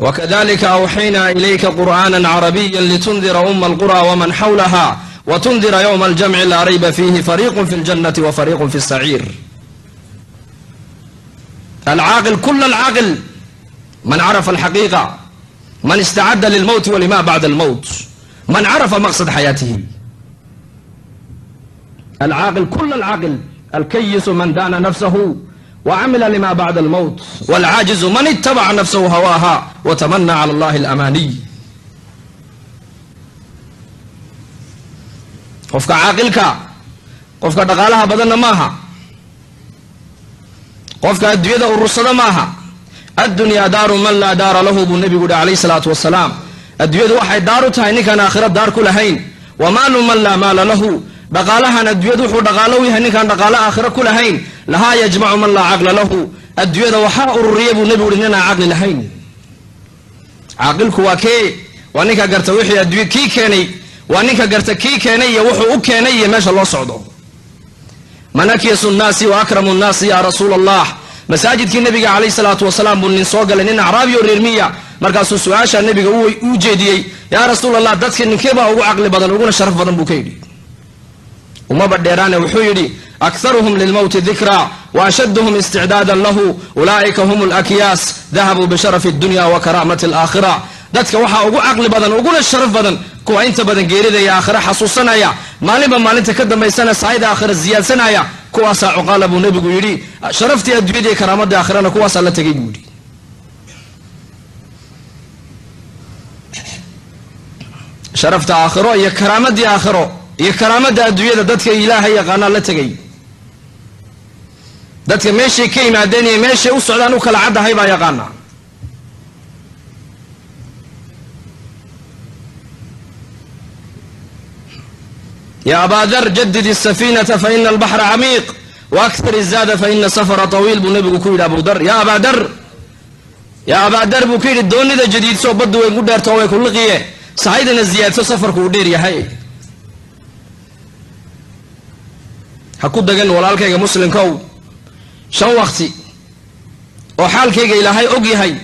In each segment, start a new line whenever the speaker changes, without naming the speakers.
Wakadalika awxaynaa ilayka qur'aana carabiya litundira uma alqura waman xawlaha watundira ywma aljamci laa rayba fiihi fariiqu fi ljannati wa fariiqu fi saciir. Alcaaqil kula alcaaqil man carafa alxaqiiqa, man istacadda lilmowti walima bacda almowt, man carafa maqsad xayaatihi. Alcaaqil kula alcaaqil alkayisu man daana nafsahu wcamila lima bacda almowt, walcaajizu man itabaca nafsahu hawaaha watamana cala allahi alamaaniy. Qofka caaqilka qofka dhaqaalaha badanna maaha, qofka adduunyada urursada maaha. Addunyaa daaru man laa daara lahu, buu nebigu yihi calayh salaatu wasalaam. Adduunyadu waxay daar u tahay ninkaan aakhiro daar ku lahayn. Wamaalu man laa maala lahu, dhaqaalahan adduunyadu wuxuu dhaqaalo u yahay ninkaan dhaqaalo aakhiro ku lahayn. Lahaa yajmacu man laa caqla lahu, adduunyada waxaa ururiya, buu nebigu yihi, ninaan caqli lahayn. Caaqilku waa kee? Waa ninka garta wixii adduunya kii keenay, waa ninka garta kii keenay iyo wuxuu u keenay iyo meesha loo socdo. Man akyasu nnaasi wa akramu nnaasi, ya rasuula Allah? Masaajidkii nebiga calayh salaatu wasalaam buu nin soo galay, nin acraabi oo reer miya. Markaasuu su-aashaa nebiga u jeediyey: "Yaa rasuul Allah, dadka ninkeebaa ugu caqli badan uguna sharaf badan?" buu ka yidhi. Umaba dheeraane, wuxuu yidhi: "Akharuhum lilmowti dikraa wa ashaduhum isticdaadan lahu, ulaa'ika hum alakyaas, dahabuu bisharafi addunya wa karaamati alaakhira." Dadka waxaa ugu caqli badan uguna sharaf badan kuwa inta badan geerida iyo aakhira xasuusanaya, maalinba maalinta ka dambaysana saayida aakhira ziyaadsanaya, kuwaasaa cuqaala, buu nebigu yidhi. Sharaftii adduunyada iyo karaamadii aakhirana kuwaasaa la tegay, buu yidhi. Sharafta aakhiro iyo karaamadii aakhiro iyo karaamadda adduunyada dadka Ilaahay yaqaanaa la tegay. Dadka meeshay ka yimaadeen iyo meeshay u socdaan u kala caddahay baa yaqaana. Ya abaa dar, jadid isafiinata faina albaxra camiiq, waakthir izaada faina safara tawiil, buu nebigu ku yidhi Abu Dar. Ya abaa dar, ya abaa dar, buu ku yidhi, doonida jadiidso, baddu way ku dheerto, way ku liqiye, sahaydana ziyaadso, safarku uu dheer yahay. Ha ku dagan, walaalkayga muslimkow, shan wakti oo xaalkayga Ilaahay og yahay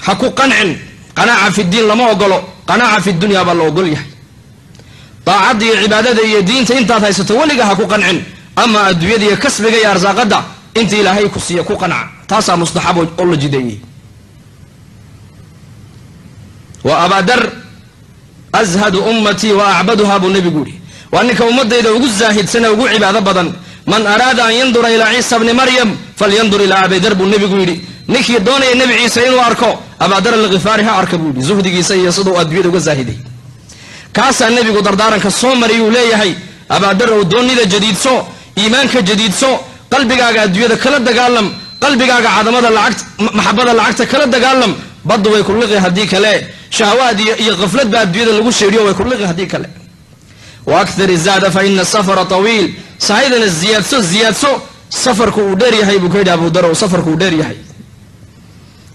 ha ku qancin. Qanaaca fi ddiin lama ogolo, qanaaca fi dunya baa la ogol yahay. Daacadda iyo cibaadada iyo diinta intaad haysato weliga ha ku qancin, ama adduunyada iyo kasbiga iyo arsaaqadda inta Ilaahay ku siiya ku qanca, taasaa mustaxab oo la jideeyey. Wa abaadar ashadu ummatii wa acbaduhaa, buu nebigu yihi, waa ninka ummadayda ugu zaahidsan ee ugu cibaado badan. Man araada an yandura ilaa Ciisa bni Maryam falyandur ilaa Abidar, buu nebigu yidhi. Ninkii doonaya Nebi Ciise inuu arko, Abaadar Alkhifaari ha arka, buu yidhi. Zuhdigiisa iyo siduu adduunyada uga zaahiday, kaasaa nebigu dardaaranka soo mariyuu leeyahay: Abaadar ow, doonida jadiidso, iimaanka jadiidso, qalbigaaga adduunyada kala dagaalam, qalbigaaga cadamada lacagta, maxabada lacagta kala dagaalam. Baddu way ku liqi haddii kale, shahawaad iyo khaflad baa adduunyada lagu sheeriyo, way ku liqi haddii kale. Wa akthir izaada fa ina safara tawiil, sahaydana ziyaadso, ziyaadso, safarku uu dheer yahay, buu ka yidhi Abu Darow, safarku uu dheer yahay.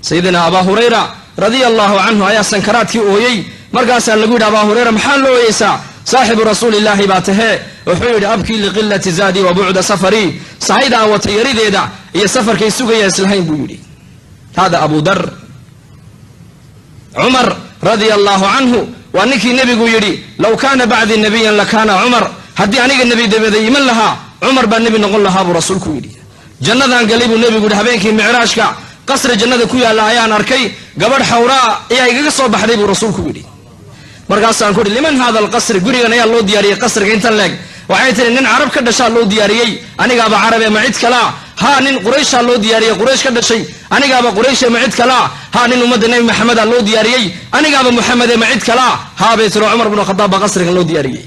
Sayidina Abaa Hurayra radia allahu canhu ayaa sankaraadkii ooyey. Markaasaa lagu yidhi: "Abaa Hurayra, maxaa loo ooyeysaa? Saaxibu rasuulillaahi baa tahee." Wuxuu yidhi: "Abkii liqilati zaadii wa bucda safarii, sahayda aan wata yarideeda iyo safarkay sugaya islahayn," buu yidhi. Hada Abu Dar. Cumar radia allahu canhu waa ninkii nebigu yidhi: "Low kaana bacdii nabiyan lakaana Cumar." Haddii aniga nebi dabada iman lahaa, Cumar baa nebi noqon lahaa, buu rasuulku yidhi. Jannadaan galay, buu nebigu yidhi, habeenkii micraajka, qasri jannada ku yaalla ayaan arkay, gabadh xawraa ayaa igaga soo baxday, buu rasuulku yidhi. Markaasaan ku uhi: "Liman hada alqasri? Gurigan ayaa loo diyaariyey, qasriga intan leeg?" Waxay tihi: "Nin carab ka dhashaa loo diyaariyey." "Anigaaba carabe, ma cid kalaa?" "Haa, nin Qurayshaa loo diyaariyey, Quraysh ka dhashay." "Anigaaba Qurayshe, ma cid kalaa?" "Haa, nin ummadda Nebi Maxamedaa loo diyaariyey." "Anigaaba Muxamede, ma cid kalaa?" "Haa," bay tiri, "Cumar bnu Khadaab baa qasrigan loo diyaariyey."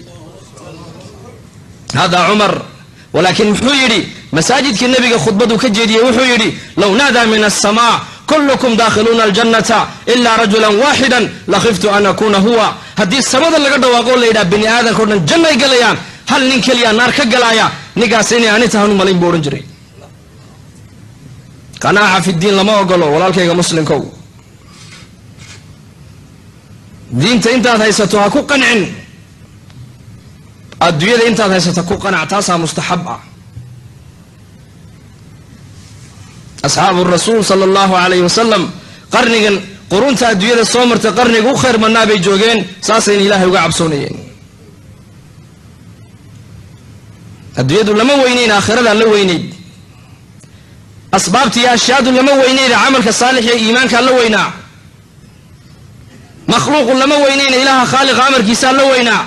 Hada Cumar. Walaakiin muxuu yidhi? Masaajidkii nebiga khudbaduu ka jeediyey wuxuu yidhi: "Low naadaa min aلsamaa kullukum daakhiluuna aljannata ilaa rajulan waaxida lakhiftu an akuuna huwa." Haddii samada laga dhawaaqo, la yidhaha bini aadamka o dhan jannay galayaan, hal nin keliya naar ka galaaya, ninkaas inay ani tahan u malayn, buu odhan jiray. Qanaaca fi ddiin lama ogolo, walaalkayga muslimkow. Diinta intaad haysato ha ku qancin, adduunyada intaad haysato ku qanac, taasaa mustaxab ah. Asxaabu rasuul sala allahu alayhi wasalam qarnigan Qurunta adduunyada soo martay qarniga u khayr badnaa bay joogeen, saasayna Ilaahay uga cabsoonayeen. Adduunyadu lama weyneyn, aakhiradaa la weyneyd. Asbaabta iyo ashyaadu lama weyneyna, camalka saalix iyo iimaankaa la weynaa. Makhluuqu lama weyneyna, ilaaha khaaliqa amarkiisaa la weynaa.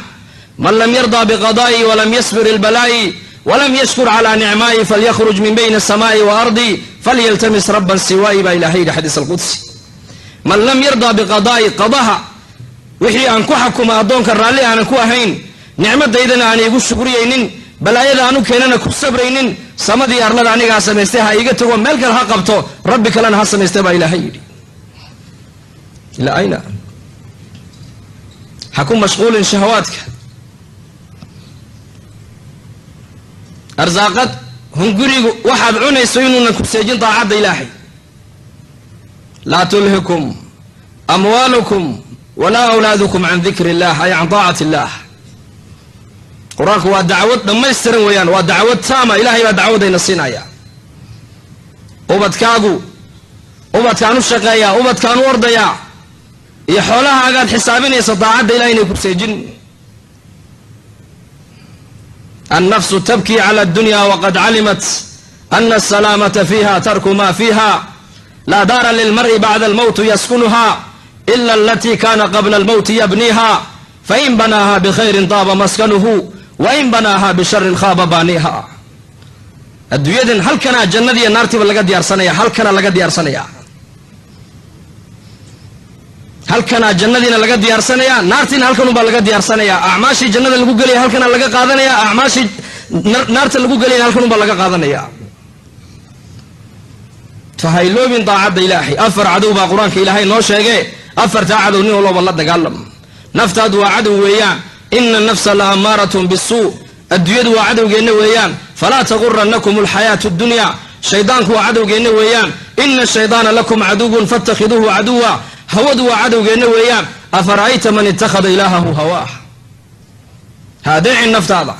Man lam yardaa biqadaa'i walam yasbir ilbalaa'i walam yashkur calaa nicmaa'i falyakhruj min bayni asamaa'i wa ardi falyaltamis rabban siwaa'i, baa ilahay yidhi xadiis alqudsi. Man lam yardaa biqadaa'i, qadaha wixii aan ku xakuma addoonka raalli aanan ku ahayn, nicmadaydana aan iigu shukriyaynin, balaayada aanu keenana ku sabraynin, samadii arlada anigaa samaystay ha iiga tago, meel kale ha qabto, rabbi kalena ha samaystay, baa ilaahay yidhi. Ilaa ayna? Ha ku mashquulin shahawaadka, arsaaqad, hungurigu waxaad cunayso inuunan ku seejin daacadda Ilaahay. Laa tulhikum amwaalukum walaa awlaadukum can dikri illah, ay can taacati illah. Qur-aanku waa dacwad dhammaystiran weeyaan, waa dacwad taama. Ilahay baa dacwadayna siinaya. Ubadkaagu, ubadkaan u shaqeeyaa, ubadkaan u ordayaa, iyo xoolahaagaad xisaabinaysa daacadda ilahay inay ku seejin. Annafsu tabkii cala addunya waqad calimat ana asalaamata fiiha tarku ma fiiha, laa daara lilmar'i bacda almowti yaskunuha ila alatii kana qabla almowti yabniiha, fain banaaha bikhayrin taaba maskanuhu wain banaaha bisharin khaaba baaniiha. Adduunyadan halkanaa jannadiiyo naartiiba laga diyaarsanaya, halkanaa laga diyaarsanaya, halkanaa jannadiina laga diyaarsanaya, naartiina halkanunbaa laga diyaarsanaya. Acmaashii jannada lagu gelaya halkanaa laga qaadanaya, acmaashii naarta lagu gelayana halkanunbaa laga qaadanaya. Fahayloobin daacadda Ilaahay. Afar cadow baa Qur-aanka Ilaahay noo sheege, afartaa cadow nin walbaba la dagaalam. Naftaadu waa cadow weeyaan, ina nafsa la ammaaratun bisuu. Adduunyadu waa cadowgeenna weeyaan, falaa tagurannakum alxayaatu addunya. Shaydaanku waa cadowgeenna weeyaan, ina shaydaana lakum caduwun fatakhiduuhu caduwa. Hawadu waa cadowgeenna weeyaan, afara'ayta man ittakhada ilaahahu hawaah. Ha adeecin naftaada,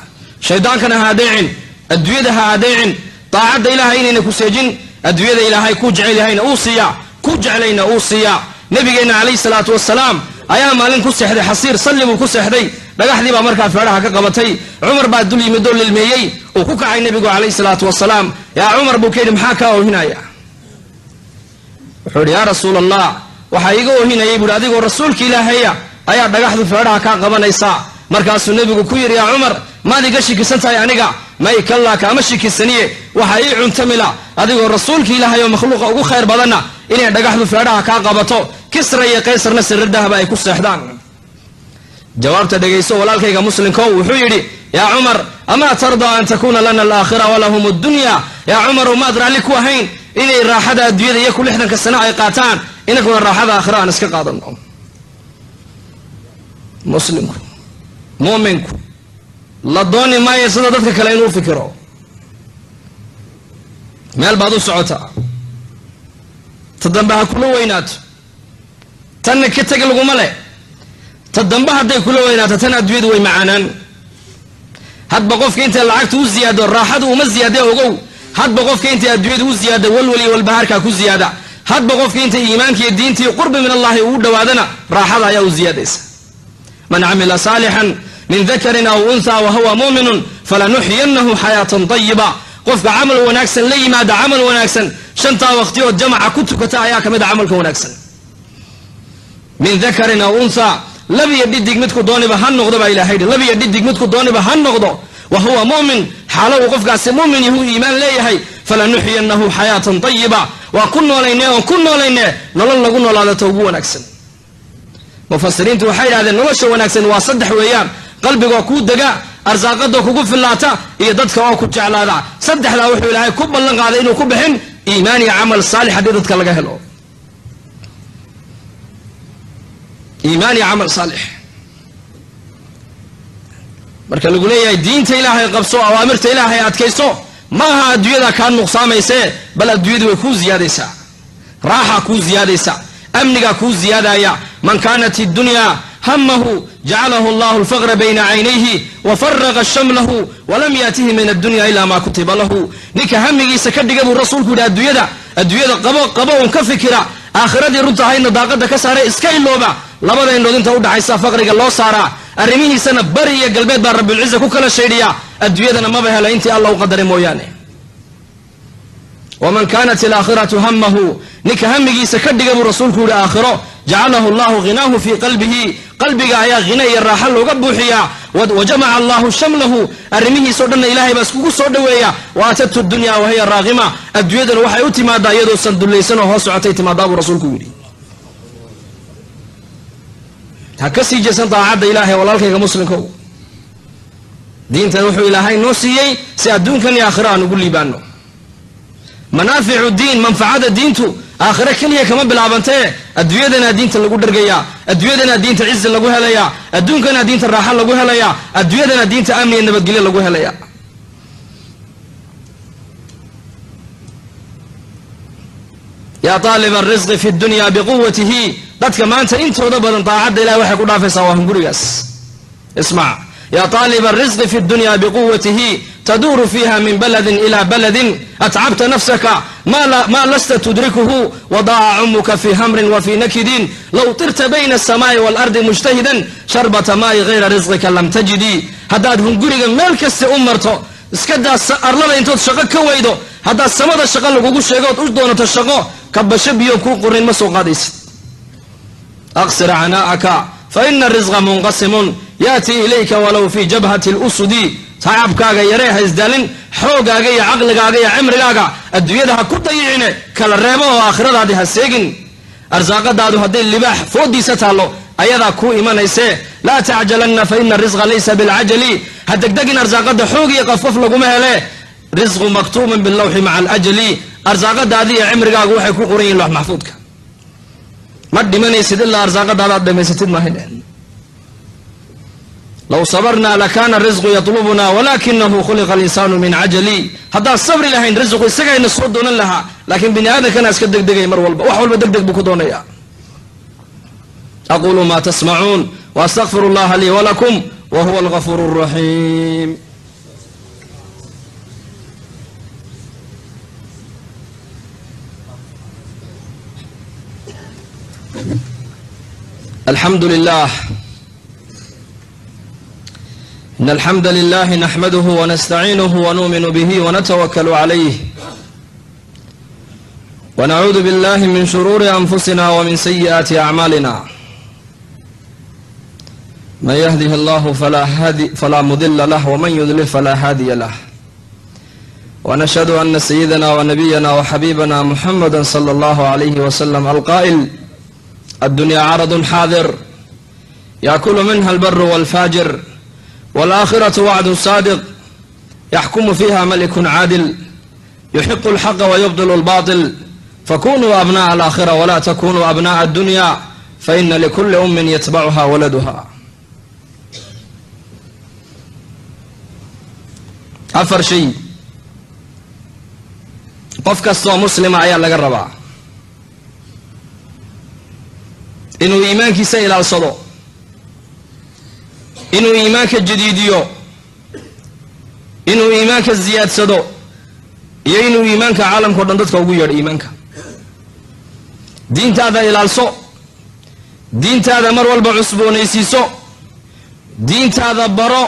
shaydaankana ha adeecin, adduunyada ha adeecin, daacadda Ilaahay inayna ku seejin. Adduunyada Ilaahay ku jecel yahayna uu siiyaa, ku jeclayna uu siiyaa. Nabigeenna calayhi salaatu wasalaam ayaa maalin ku seexday xasiir, salli buu ku seexday, dhagaxdii baa markaa feedhaha ka qabatay. Cumar baa dul yimid oo lilmeeyey, uu ku kacay nebigu calayhi salaatu wasalaam. Yaa Cumar, buu ka yidhi, maxaa kaa oohinaya? Wuxuu yidhi, yaa Rasuul Allah, waxaa iiga oohinayay, buuhi, adigoo rasuulka Ilaahaya ayaa dhagaxdu feedhaha kaa qabanaysaa. Markaasuu nebigu ku yidhi, yaa Cumar, maad iga shikisan tahay aniga? May, kallaa, kaama shikisaniye. Waxaa ii cuntamila adigoo rasuulka Ilaahay oo makhluuqa ugu khayr badanna inay dhagaxdu feedhaha kaa qabato, Kisra iyo Qaysarna sirrir dahaba ay ku seexdaan. Jawaabta dhegayso, walaalkayga muslimkow. Wuxuu yidhi, yaa Cumar, amaa tardaa an takuuna lana alaakhira walahum addunya? Yaa Cumarow, maad raalli ku ahayn inay raaxada adduunyada iyo ku 60-ka sano ay qaataan, inaguna raaxada aakhira aan iska qaadano? Muslimku, mu'minku, la dooni maayo sida dadka kale inuu fikiro. Meel baad u socotaa, ta dambe ha kula weynaato, tanna ka teg laguma leh. Ta dambe hadday kula weynaato, tan adduunyadu way macaanaan. Hadba qofka intay lacagta u ziyaado, raaxadu uma ziyaadee, ogow. Hadba qofka intay adduunyadu u ziyaado, walwal iyo walbahaarkaa ku ziyaada. Hadba qofka intay iimaanka iyo diinta iyo qurbi min allahi ugu dhowaadana, raaxada ayaa u ziyaadaysa. Man camila saalixan min dakarin aw unthaa wahuwa mu'minun falanuxyiyannahu xayaatan tayiba. Qofka camal wanaagsan la yimaada, camal wanaagsan shantaa waqtiyood jamaca ku tukata ayaa ka mid a camalka wanaagsan. Min dakarin aw unthaa, lab iyo dhidig midku dooniba ha noqdo, baa Ilahay yidhi, lab iyo dhidig midku dooniba ha noqdo, wa huwa mu'min, xaalo uu qofkaasi mu'min yahu, iimaan leeyahay, falanuxyiyannahu xayaatan tayiba, waa ku noolayne oon ku noolayne nolol lagu noolaadato ugu wanaagsan. Mufasiriintu waxay yidhahdeen, nolosha wanaagsan waa saddex weeyaan: qalbigoo kuu dega, arsaaqadoo kugu fillaata, iyo dadka oo ku jeclaada. Saddexdaa wuxuu Ilaahay ku ballan qaaday inuu ku bixin iimaan iyo camal saalix haddii dadka laga helo iimaan iyo camal saalix. Marka lagu leeyahay diinta Ilaahay qabso, awaamirta Ilaahay adkayso, maaha adduunyada kaa nuqsaamaysee, bal adduunyadu way kuu ziyaadaysaa, raaxa kuu ziyaadaysa, amnigaa kuu ziyaadaya. Man kaanat iddunya hamahu jacalahu allahu alfaqra bayna caynayhi wa faraqa shamlahu walam yaatihi min addunya ila ma kutiba lahu. Ninka hamigiisa ka dhiga, buu rasuulku yidhi, adduunyada, adduunyada qabo qabo un ka fikira, Aakhiradii runta ahaydna daaqada ka saaray, iska ilooba. Labada indhood inta udhaxaysa faqriga loo saaraa, arrimihiisana bari iyo galbeed baa rabbilciza ku kala shaydhiya. Adduunyadana maba hela intii Alla u qadaray mooyaane. Waman kaanat alaakhiratu hamahu, ninka hamigiisa ka dhiga, buu rasuulku yihi, aakhiro, jacalahu allahu ghinaahu fii qalbihi, qalbiga ayaa ghina iyo raaxa looga buuxiyaa. Wa jamaca allahu shamlahu, arrimihiisao dhanna Ilahay baa iskugu soo dhoweeya. Wa atathu dunya wahiya raaqima, adduunyaduna waxay u timaadaa iyadoo sandullaysan oo hoos socotay timaadaa, buu rasuulku yidhi. Ha ka sii jeesan daacadda Ilaahay, walaalkayga muslimkow. Diintan wuxuu Ilaahay noo siiyey si adduunkan iyo aakhiro aan ugu liibaano. Manaaficu diin, manfacada diintu aakhiro keliya kama bilaabantee, adduunyadanaa diinta lagu dhargayaa, adduunyadanaa diinta cizi lagu helayaa, adduunkanaa diinta raaxo lagu helayaa, adduunyadanaa diinta amni iyo nabadgelyo lagu helayaa. Yaa aalib arisqi fi dunya biquwatihi, dadka maanta intooda badan daacadda Ilahay waxay ku dhaafaysaa waa hungurigaas. Ismac, yaa aalib arisqi fi dunya biquwatihi, taduuru fiiha min baladin ila baladin, atcabta nafsaka ma lasta tudrikuhu, wadaaca cumuka fi hamrin wa fi nakidin, low tirta bayna asamaai waalardi mujtahidan sharbata maa'i hayra risqika lam tajidii. Haddaad hunguriga meel kasta u marto, iska daa arlada intood shaqo ka weydo, haddaad samada shaqo lagugu sheego ood u doonato shaqo, kabasho biyo kuu qorin ma soo qaadaysid. Aqsir canaa'aka fa ina risqa munqasimun yaatii ilayka walow fii jabhati lusudi. Tacabkaaga yaree, ha isdaalin. Xoogaaga iyo caqligaaga iyo cimrigaaga adduunyada ha ku dayicine, kala reebo oo aakhiradaadii ha seegin. Arsaaqadaadu hadday libaax foodiisa taallo, ayadaa kuu imanaysee. Laa tacjalanna fa ina risqa laysa bilcajali, ha degdegin, arsaaqada xoog iyo qafqaf laguma hele. Risqu maktuubun bilawxi maca alajali, arsaaqadaadi iyo cimrigaagu waxay ku qoran yihin loox maxfuudka. Ma dhimanaysid ilaa arsaaqadaada aad dhamaysatid maahayn. Low sabarnaa lakaana risqu yatlubuna walakinahu khuliqa alinsaanu min cajali. Haddaan sabri lahayn, risqu isagayna soo doonan lahaa, laakiin bini aadamkana iska degdegay mar walba, wax walba deg deg buu ku doonaya. Aqulu ma tasmacuun waastaqfiru allaha lii walakum wa huwa algafuur الraxiim. Alxamdu lilah. إن الحمد لله نحمده ونستعينه ونؤمن به ونتوكل عليه، ونعوذ بالله من شرور أنفسنا ومن سيئات أعمالنا. من يهده الله فلا مضل له، ومن يضلل فلا هادي له. ونشهد أن سيدنا ونبينا وحبيبنا محمدا صلى الله عليه وسلم القائل: الدنيا عرض حاضر يأكل منها البر والفاجر، والآخرة وعد صادق يحكم فيها ملك عادل يحق الحق ويبطل الباطل، فكونوا أبناء الآخرة ولا تكونوا أبناء الدنيا، فإن لكل أم يتبعها ولدها. Afar shay qof kastoo muslima ayaa laga rabaa: inuu iimaankiisa ilaalsado, inuu iimaanka jadiidiyo, inuu iimaanka ziyaadsado, iyo inuu iimaanka caalamka o dhan dadka ugu yeedho. Iimaanka, diintaada ilaalso, diintaada mar walba cusboonaysiiso, diintaada baro.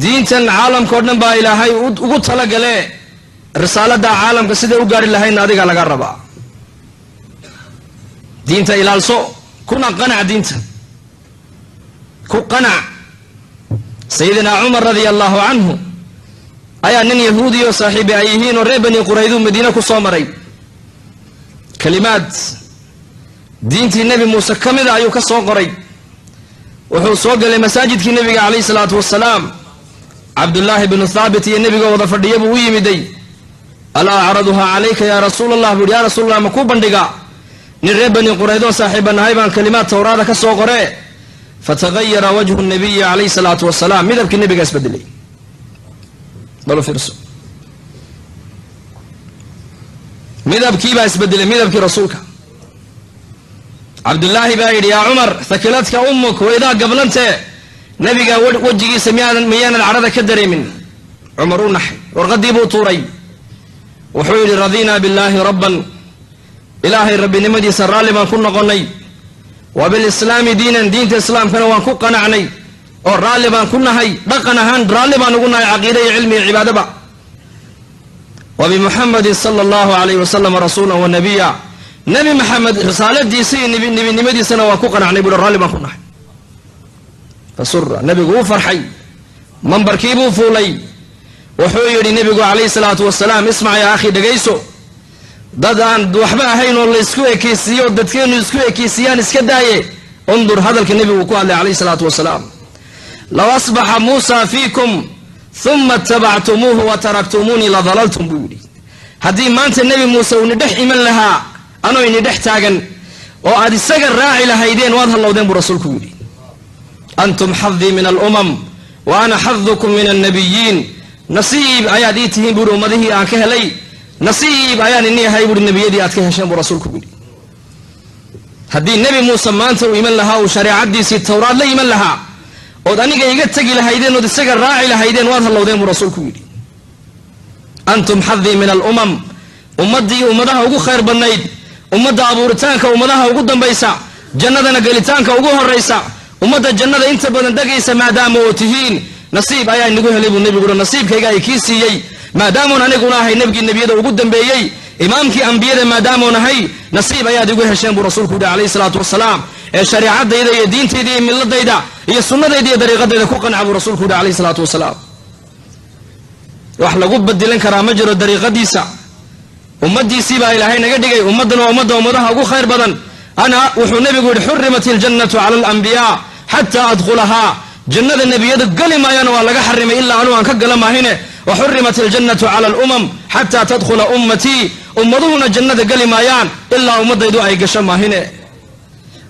Diintan caalamka o dhan baa Ilaahay ugu talagalee, risaalada caalamka siday u gaari lahaydna adiga laga rabaa. Diinta ilaalso, kuna qanac, diinta ku qanac. Sayidina Cumar radia allahu canhu ayaa nin yahuudiyo saaxiibi ay yihiin oo reer Bani Qurayduu Madiine ku soo maray. Kalimaad diintii Nebi Muuse ka mida ayuu ka soo qoray. Wuxuu soo galay masaajidkii nebiga calayhi salaatu wasalaam. Cabdullaahi bnu Thaabit iyo nebiga wada fadhiya buu u yimiday. "Alaa acraduhaa calayka yaa rasuul Allah?" buu yidhi. "Yaa rasuul Allah, ma kuu bandhigaa? Nin reer Bani Quraydoo saaxiiba nahay baan kalimaad Tawraada ka soo qoree." Fatagayara wajhu nabiyi calayhi salaatu wasalaam, midabkii nebigaa isbedelay. Bal fiirso, midabkiibaa isbedelay, midabkii rasuulka. Cabdullaahi baa yidhi: "Yaa Cumar, thakiladka ummuk, waydaa gablantee, nebiga wejigiisa miyaanan cadhada ka dareemin?" Cumar u naxay, warqadii buu tuuray. Wuxuu yidhi: "Radinaa billaahi rabban Ilaahay rabbinimadiisa raalli baan ku noqonnay. Wa bilislaami diinan, diinta islaamkana waan ku qanacnay oo raalli baan ku nahay. Dhaqan ahaan raalli baan ugu nahay, caqiida iyo cilmi iyo cibaadaba. Wa bimuxamadin sala allahu alayhi wasalam rasuulan wa nabiya, Nebi Maxamed risaaladiisa iyo nebinimadiisana waan ku qanacnay buui, raalli baan ku nahay. Fasura, nebigu wuu farxay, mambarkiibuu fuulay. Wuxuu yidhi nebigu calayhi salaatu wasalaam: "Ismac yaa akhi, dhegayso, dad aan waxba ahayn oo laysku ekeysiiyo, dadkeenu isku ekeysiiyaan iska daaye." Undur hadalka nebigu ku hadlay calayhi salaatu wasalaam: "Low asbaxa Muusa fiikum uma itabactumuuhu wa taraktumuunii la dalaltum," buu yidhi. Haddii maanta Nebi Muuse uu nidhex iman lahaa anoo inidhex taagan oo aad isaga raaci lahaydeen, waad hallowdeen, buu rasuulku yidhi. "Antum xadii min alumam wa ana xadukum min annabiyiin." Nasiib ayaad ii tihiin, buuhi, ummadihii aan ka helay. Nasiib ayaan ini ahay, buuhi, nebiyadii aad ka hesheen, buu rasuulku yidhi. Haddii Nebi Muuse maanta uu iman lahaa, uu shareecadiisii Towraad la iman lahaa, ood aniga iga tegi lahaydeen ood isaga raaci lahaydeen, waad hallowdeen, buu rasuulku yidhi. "Antum xadii min alumam", ummaddii ummadaha ugu khayr badnayd, ummadda abuuritaanka ummadaha ugu dambaysa, jannadana gelitaanka ugu horaysa, ummadda jannada inta badan degaysa maadaama oo tihiin, nasiib ayaa inagu helay, buu nebigu uhi. Nasiibkayga ay kii siiyey, maadaamoon aniguna ahay nebigii nebiyada ugu dambeeyey, imaamkii ambiyada maadaamoon ahay, nasiib ayaad igu hesheen, buu rasuulku yihi calayhi salaatu wasalaam. Ee shareecadayda iyo diintayda iyo milladayda iyo sunnadayda iyo dariiqadayda ku qanca, buu rasuulku yihi calayhi salaatu wasalaam. Wax lagu badilan karaa ma jiro dariiqadiisa. Ummaddiisii baa Ilaahay naga dhigay. Ummaddan waa ummadda ummadaha ugu khayr badan. Ana, wuxuu nebigu yidhi, "Xurimat iljannatu cala alambiyaa xataa adkhulahaa." Jannada nebiyadu geli maayana waa laga xarimay ilaa anuu aan ka gala maahine. "Wa xurimat aljannatu cala alumam xataa tadkhula ummatii." Ummaduhuna jannada geli maayaan ilaa ummadaydu ay gasho maahine.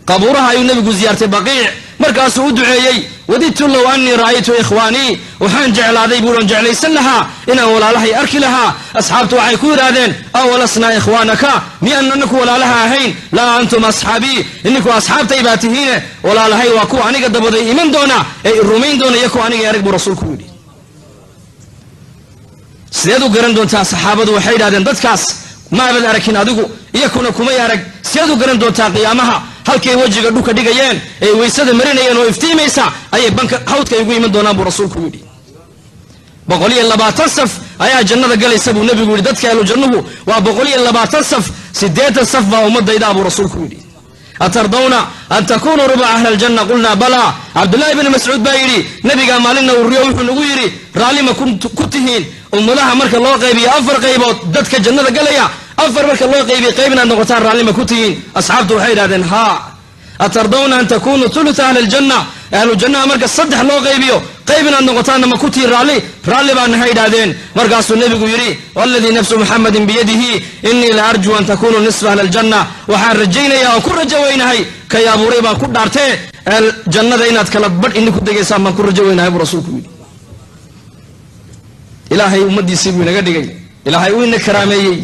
Qabuuraha ayuu nebigu ziyaartay, Baqiic, markaasuu u duceeyey. "Wadidtu low annii ra'aytu ikhwaanii", waxaan jeclaaday, buuan jeclaysan lahaa inaan walaalahay arki lahaa. Asxaabtu waxay ku yidhaahdeen: "Awalasnaa ikhwaanaka? Miyaan anaku walaalaha ahayn?" "Laa, antum asxaabii", ininku asxaabtay baa tihiine, walaalahay waa kuwa aniga dabaday iman doona ee i rumayn doona iyo kuwa aniga arag, buu rasuulku yidhi. Sideed u garan doontaa? Saxaabadu waxay yidhahdeen: "Dadkaas maabad arakin adigu, iyakuna kumay arag. Sideed u garan doontaa qiyaamaha?" "Halkay wejiga dhulka dhigayeen ee weysada marinayeen oo iftiimaysa ayay banka hawdka igu iman doonaan," buu rasuulku yidhi. 120 saf ayaa jannada galaysa, buu nebigu yidhi. Dadka ahlu jannuhu waa 120 saf, 80 saf baa ummadaydaa, buu rasuulku yidhi. "Atardawna an takunuu rubuca ahli aljanna? Qulnaa balaa." Cabdullaahi bni Mascuud baa yidhi: Nebigaa maalinna uu riyo wuxuu nagu yidhi, "Raallima ku tihiin ummadaha marka loo qaybiyo afar qaybood, dadka jannada galaya afar marka loo qaybiyo, qayb inaad noqotaan raallima ku tihiin?" Asxaabtu waxay yidhahdeen: "Haa." "Atardawna an takunuu thulutha ahli aljanna? Ahlu jannaha marka saddex loo qaybiyo, qayb inaad noqotaanna ma ku tihiin raalli?" "Raalli baa nahay," yidhahdeen. Markaasuu nebigu yidhi: "Waladii nafsu Muxamadin biyadihi, innii la arjuu an takunuu nisfa ahli aljanna." Waxaan rajaynayaa oo ku rajo weynahay, kay abuuray baan ku dhaartee, jannada inaad kala badh ini ku degaysaan baan ku rajo weynahay, buu rasuulku yidhi. Ilaahay ummaddiisii buu inaga dhigay. Ilaahay uu ina karaameeyey.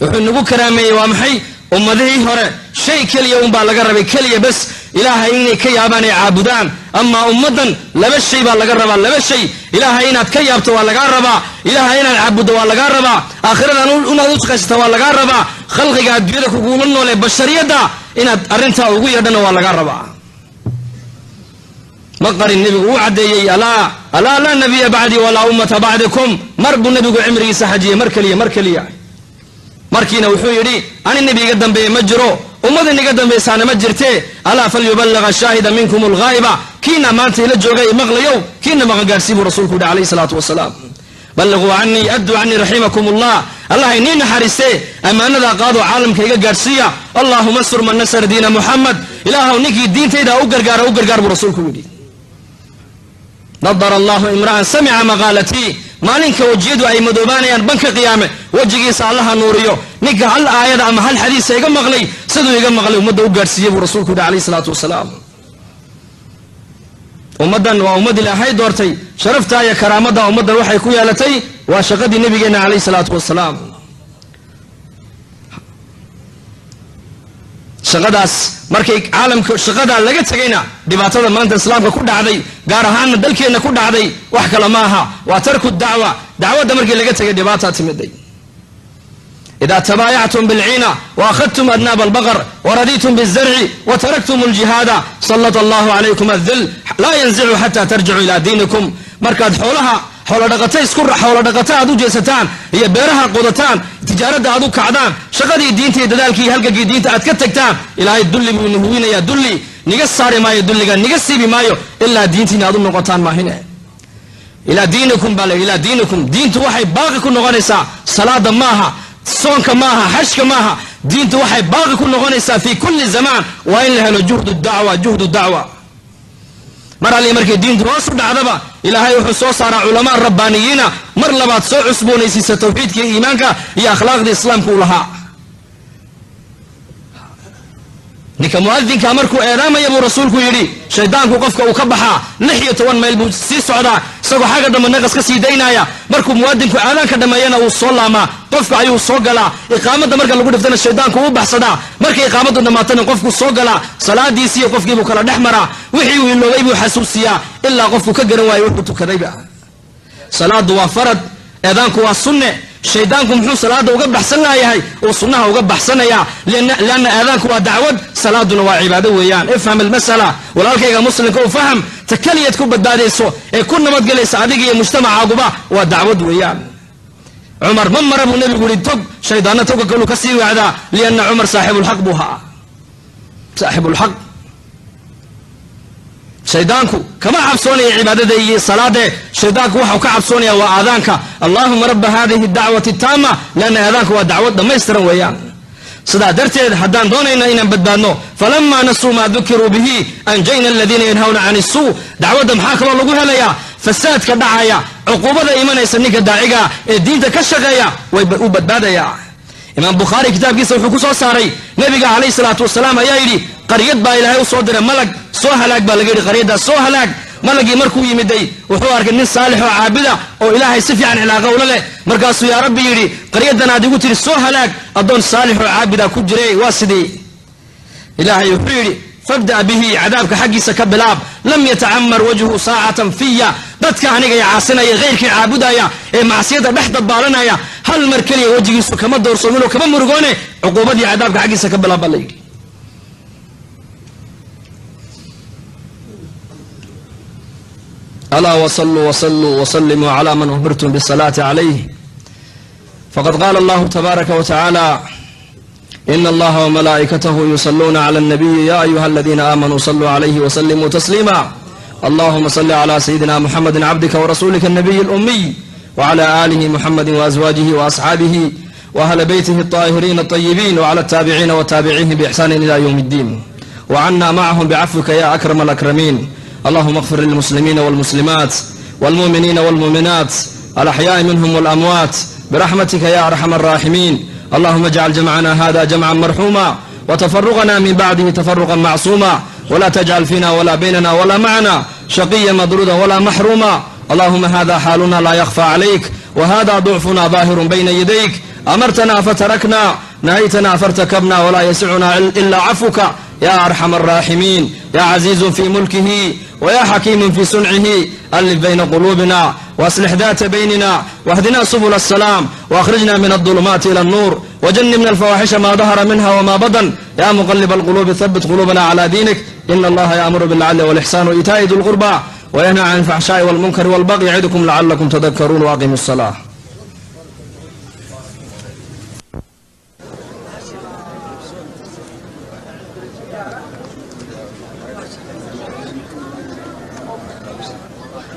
Wuxuu inagu karaameeyey waa maxay? Ummadihii hore shay keliya unbaa laga rabay, keliya bes, Ilaahay inay ka yaabaan ay caabudaan. Amaa ummaddan laba shay baa laga rabaa, laba shay. Ilaahay inaad ka yaabto waa lagaa rabaa, Ilaahay inaad caabuddo waa lagaa rabaa, aakhiradan inaad u shaqaysata waa lagaa rabaa, khalqiga adduunyada kugula noole, bashariyadda, inaad arrintaa ugu yeedhana waa lagaa rabaa. Ma qarin nebigu, uu caddeeyey: "Alaa alaa, laa nabiya bacdii walaa ummata bacdikum." Mar buu nebigu cimrigiisa xajiyey, mar keliya, mar keliya. Markiina wuxuu yidhi: "Ani nebi iga dambeeye ma jiro, ummad iniga dambaysaana ma jirte. Alaa, falyubalaga shaahida minkum alghaa'iba." Kiina maanta ila joogay maqlayow, kiina maqan gaarsii, buu rasuulku yidhi calayhi salaatu wasalaam. "Balliquu canii, adduu canii raximakum allah." Allah inii naxariistee, ammaanadaa qaado, caalamka iga gaadhsiiya. "Allaahuma ansur man nasara diina Muxamed." Ilaahow ninkii diintayda u gargaara u gargaar, buu rasuulku yidhi. "Nadara allahu imra'an samica maqaalatii." Maalinka wejiyadu ay madoobaanayaan banka qiyaame, wejigiisa Allaha nuuriyo ninka hal aayada ama hal xadiisa iga maqlay, siduu iga maqlay ummadda u gaadhsiiyey, buu rasuulku yidhi calayhi salaatu wasalaam. Ummaddan waa ummad Ilaahay doortay. Sharafta iyo karaamadda ummaddan waxay ku yeelatay waa shaqadii nabigeenna calayhi salaatu wasalaam. Shaqadaas markay caalamka shaqadaa laga tegayna, dhibaatada maanta islaamka ku dhacday, gaar ahaanna dalkeenna ku dhacday, wax kale ma aha, waa tarku dacwa. Dacwadda markii laga tegay dhibaataa timiday. Ida tabaayactum bilciina waakhadtum adnaab albaqar waradiitum bizarci wataraktum aljihaada sallata allahu calaykum adil laa yanzicu xataa tarjicu ilaa diinikum. Markaad xoolaha xooladhaqata isku xooladhaqata aad u jeesataan iyo beeraha qodataan, tijaaradda aad u kacdaan, shaqadii diinta iyo dadaalkii iyo halgagii diinta aad ka tagtaan, Ilaahay dulli buu ina huwinayaa. Dulli niga saari maayo, dulliga niga siibi maayo ilaa diintiina aad u noqotaan maahine. Ilaa diinikum baa la yidhi, ilaa diinikum. Diintu waxay baaqi ku noqonaysaa, salaada maaha, soonka maaha, xajka maaha, diintu waxay baaqi ku noqonaysaa fi kulli zamaan waa in la helo juhdu dacwa, juhdu dacwa. Mar alli markay diintu hoos u dhacdaba, Ilaahay wuxuu soo saaraa culamaa rabbaaniyiina mar labaad soo cusboonaysiisa tawxiidka iyo iimaanka iyo akhlaaqda islaamka uu lahaa. Ninka muadinka markuu eedaamaya buu rasuulku yidhi, shaydaanku qofka uu ka baxaa, 16 mayl buu sii socdaa isagoo xagga dambe naqas ka sii daynaya. Markuu muadinku aadaanka dhammeeyana wuu soo laamaa, qofka ayuu soo galaa. Iqaamadda marka lagu dhiftana shaydaanku uu baxsadaa. Markay iqaamaddu dhammaatana qofku soo galaa, salaadiisiiyo qofkiibuu kala dhex maraa, wixii uu iloobay buu xasuusiyaa, ilaa qofku ka garan waayo wuxuu tukadayba. Salaadu waa farad, eedaanku waa sunne. Shaydaanku muxuu salaada uga baxsan laayahay uu sunnaha uga baxsanayaa? Lianna aadaanku waa dacwad, salaaduna waa cibaado weeyaan. Ifham almasala, walaalkayga muslimka u faham, ta keliyaad ku badbaadayso ee ku nabadgelaysa adiga iyo mujtamacaaguba waa dacwad weeyaan. Cumar ma mara buu nebigu yihi tog, shaydaanna toga kaluu ka sii wacdaa, lianna Cumar saaxibulxaq buu haa, saaxibulxaq. Shaydaanku kama cabsoonaya cibaadada iyo salaade, shaydaanku waxau ka cabsoonaya waa aadaanka. Allahuma raba hadihi dacwati taama, lianna aadaanku waa dacwad dhammaystiran weeyaan. Sidaa darteed haddaan doonayna inaan badbaadno, falamaa nasuu maa dukiruu bihi anjayna aladiina yanhawna can isuu. Dacwadda maxaa kaloo lagu helayaa? Fasaadka dhacaya, cuquubada imanaysa, ninka daaciga ee diinta ka shaqeeya way u badbaadayaa. Imaam Bukhaari kitaabkiisa wuxuu ku soo saaray, nebiga calayhi salaatu wasalaam ayaa yidhi, qaryad baa Ilaahay u soo diray malag, soo halaag baa laga yidhi, qaryaddaas soo halaag. Malagii markuu yimiday wuxuu arkay nin saalix oo caabida oo Ilaahay si fiican cilaaqa ula leh. Markaasuu yaa Rabbi yidhi, qaryadan aad igu tiri soo halaag, addoon saalix oo caabida ku jiray, waa sidii? Ilaahay wuxuu yidhi, fabda' bihi, cadaabka xaggiisa ka bilaab. Lam yatacamar wajhu saacatan fiya. Dadka aniga i caasinaya, khayrkii caabudaya ee macsiyada dhex dabaalanaya, hal mar keliya wejigiisu kama doorsoominoo kama murugoone, cuquubadii cadaabka xaggiisa ka bilaab baa la yidhi. Alaa wsaluu wsaluu wslimuu cla man umirtum bsalaati calayh, faqad qaala allahu tabaaraka wa tacaala, ina allaha wmalaa'ikatahu yusaluuna cla alnabiyi ya ayuha aladiina aamanuu saluu calayhi wslimuu tasliima. Allahuma salli cla sayidina muxamedi cabdika warasuulika anabiyi alumiy wcla aalihi muxamedi waaswaajihi waasxaabihi waahla beytihi alطaahiriin alطayibiin wcla altaabiciina wataabiciihim biixsaanin ila ywm اddiin, wcana macahum bcafwika ya akrama alakramiin. Allahuma اغfir lilmuslimiina wاlmuslimaat wاlmuuminiina wاlmuuminaat alaxyaai minhm wاlamwaat biraxmatika ya arxam alraaximiin. Allahuma اjcal jamcana hada jamca marxuuma wtafaruqna min bacdihi tafaruqa macsuuma, wla tajcal fiina wla baynana wla macna shaqiya madruuda wla maxruuma. Allahuma hada xaaluna laa yakhfa calayk, whada ducfuna daahirun bayna yadayk. Amartana fatarakna, nahaytana fartakabna, walaa yasicuna ila cafuka ya arxam alraaximiin, ya caziizun fi mulkihi wya xakiimun fi suncihi. Alif bayna quluubina waaslix daata baynina wahdina subul asalaam waahrijna min aldulumaati ila annuur wajanibna alfawaaxisha ma dahara minha wma badan. Ya muqalib alquluubi habit quluubana cla diinik. Ina allaha yaamuru bilcadli walixsaan waitaa'i di lqurba wayanha can alfaxshaai walmunkari walbaqyi yacidukum lacalakum tadakaruun, waaqimu الsalaa.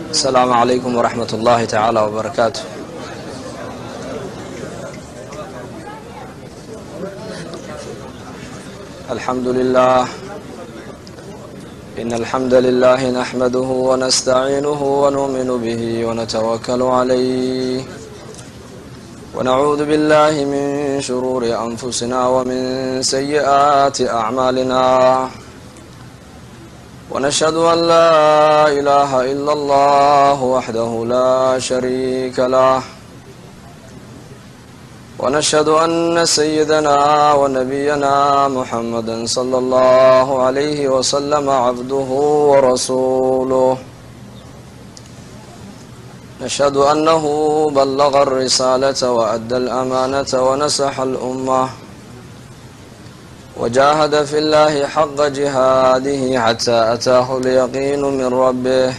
Asalaamu calaykum waraxmat ullahi tacaala wbarakaatu. Alxamdu lilah, in alxamda lilahi naxmaduhu wanastaciinuhu wanuuminu bihi wanatawakalu calayh, wanacuudu billahi min shuruuri anfusina wamin sayi'aati acmaalina, ونشهد أن لا إله إلا الله وحده لا شريك له، ونشهد أن سيدنا ونبينا محمدا صلى الله عليه وسلم عبده ورسوله.
نشهد أنه بلغ الرسالة وأدى الأمانة ونصح الأمة وجاهد في الله حق جهاده حتى أتاه اليقين من ربه،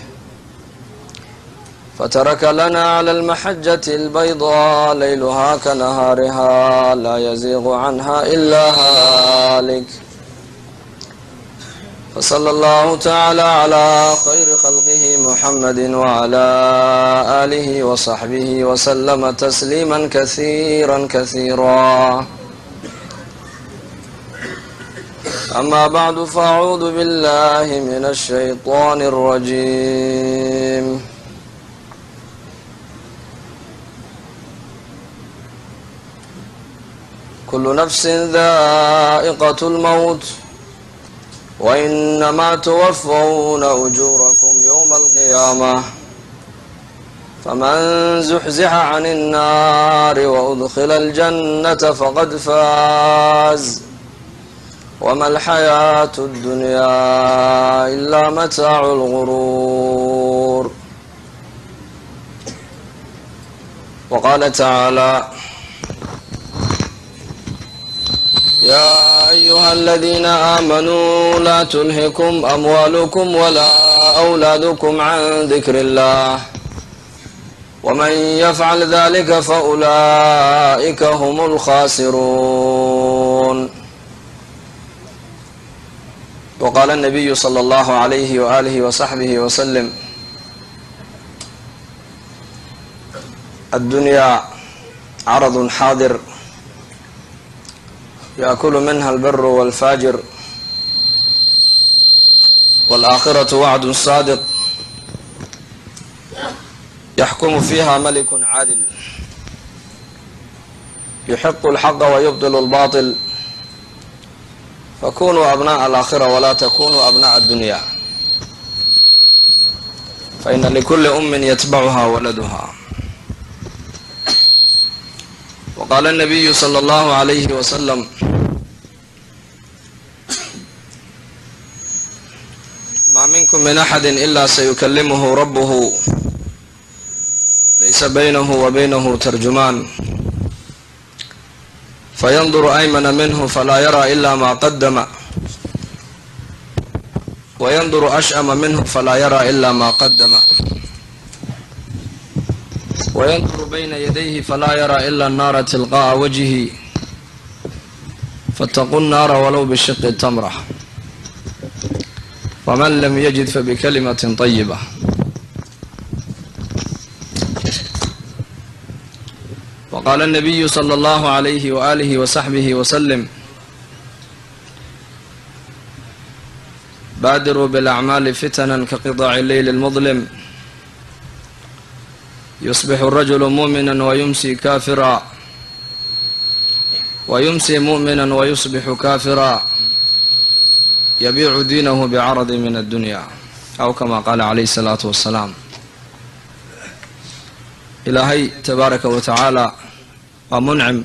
فترك لنا على المحجة البيضاء ليلها كنهارها لا يزيغ عنها إلا هالك. فصلى الله تعالى على خير خلقه محمد وعلى آله وصحبه وسلم تسليما كثيرا كثيرا. أما بعد، فأعوذ بالله من الشيطان الرجيم. كل نفس ذائقة الموت وإنما توفون أجوركم يوم القيامة، فمن زحزح عن النار وأدخل الجنة فقد فاز، وما الحياة الدنيا إلا متاع الغرور. وقال تعالى: يا أيها الذين آمنوا لا تلهكم أموالكم ولا أولادكم عن ذكر الله، ومن يفعل ذلك فأولئك هم الخاسرون. وقال النبي صلى الله عليه وآله وصحبه وسلم: الدنيا عرض حاضر يأكل منها البر والفاجر، والآخرة وعد صادق يحكم فيها ملك عادل يحق الحق ويبطل الباطل، فكونوا أبناء الآخرة ولا تكونوا أبناء الدنيا، فإن لكل أم يتبعها ولدها. وقال النبي صلى الله عليه وسلم: ما منكم من أحد إلا سيكلمه ربه ليس بينه وبينه ترجمان، فينظر أيمن منه فلا يرى إلا ما قدم، وينظر أشأم منه فلا يرى إلا ما قدم، وينظر بين يديه فلا يرى إلا النار تلقاء وجهه، فاتقوا النار ولو بشق التمرة، ومن لم يجد فبكلمة طيبة. وقال النبي صلى الله عليه وآله وصحبه وسلم: بادروا بالأعمال فتنا كقطع الليل المظلم، يصبح الرجل مؤمنا ويمسي كافرا، ويمسي مؤمنا ويصبح كافرا، يبيع دينه بعرض من الدنيا، أو كما قال عليه الصلاة والسلام. Ilaahay tabaaraka wa tacaala waa muncim,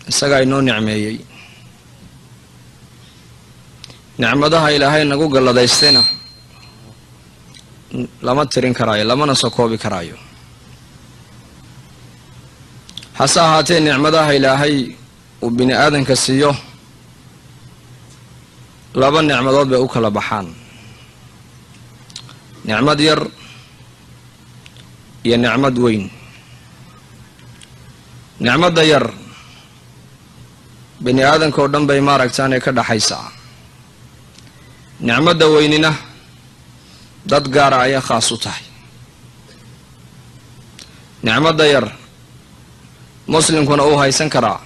isagaa inoo nicmeeyey. Nicmadaha Ilaahay nagu galladaystayna lama tirin karaayo, lamana soo koobi karaayo. Hase ahaatee, nicmadaha Ilaahay uu bini aadanka siiyo laba nicmadood bay u kala baxaan: nicmad yar iyo nicmad weyn. Nicmadda yar bini aadanka oo dhan bay maaragtaanay ka dhaxaysaa. Nicmadda weynina dad gaara ayaa khaas u tahay. Nicmadda yar muslimkuna uu haysan karaa,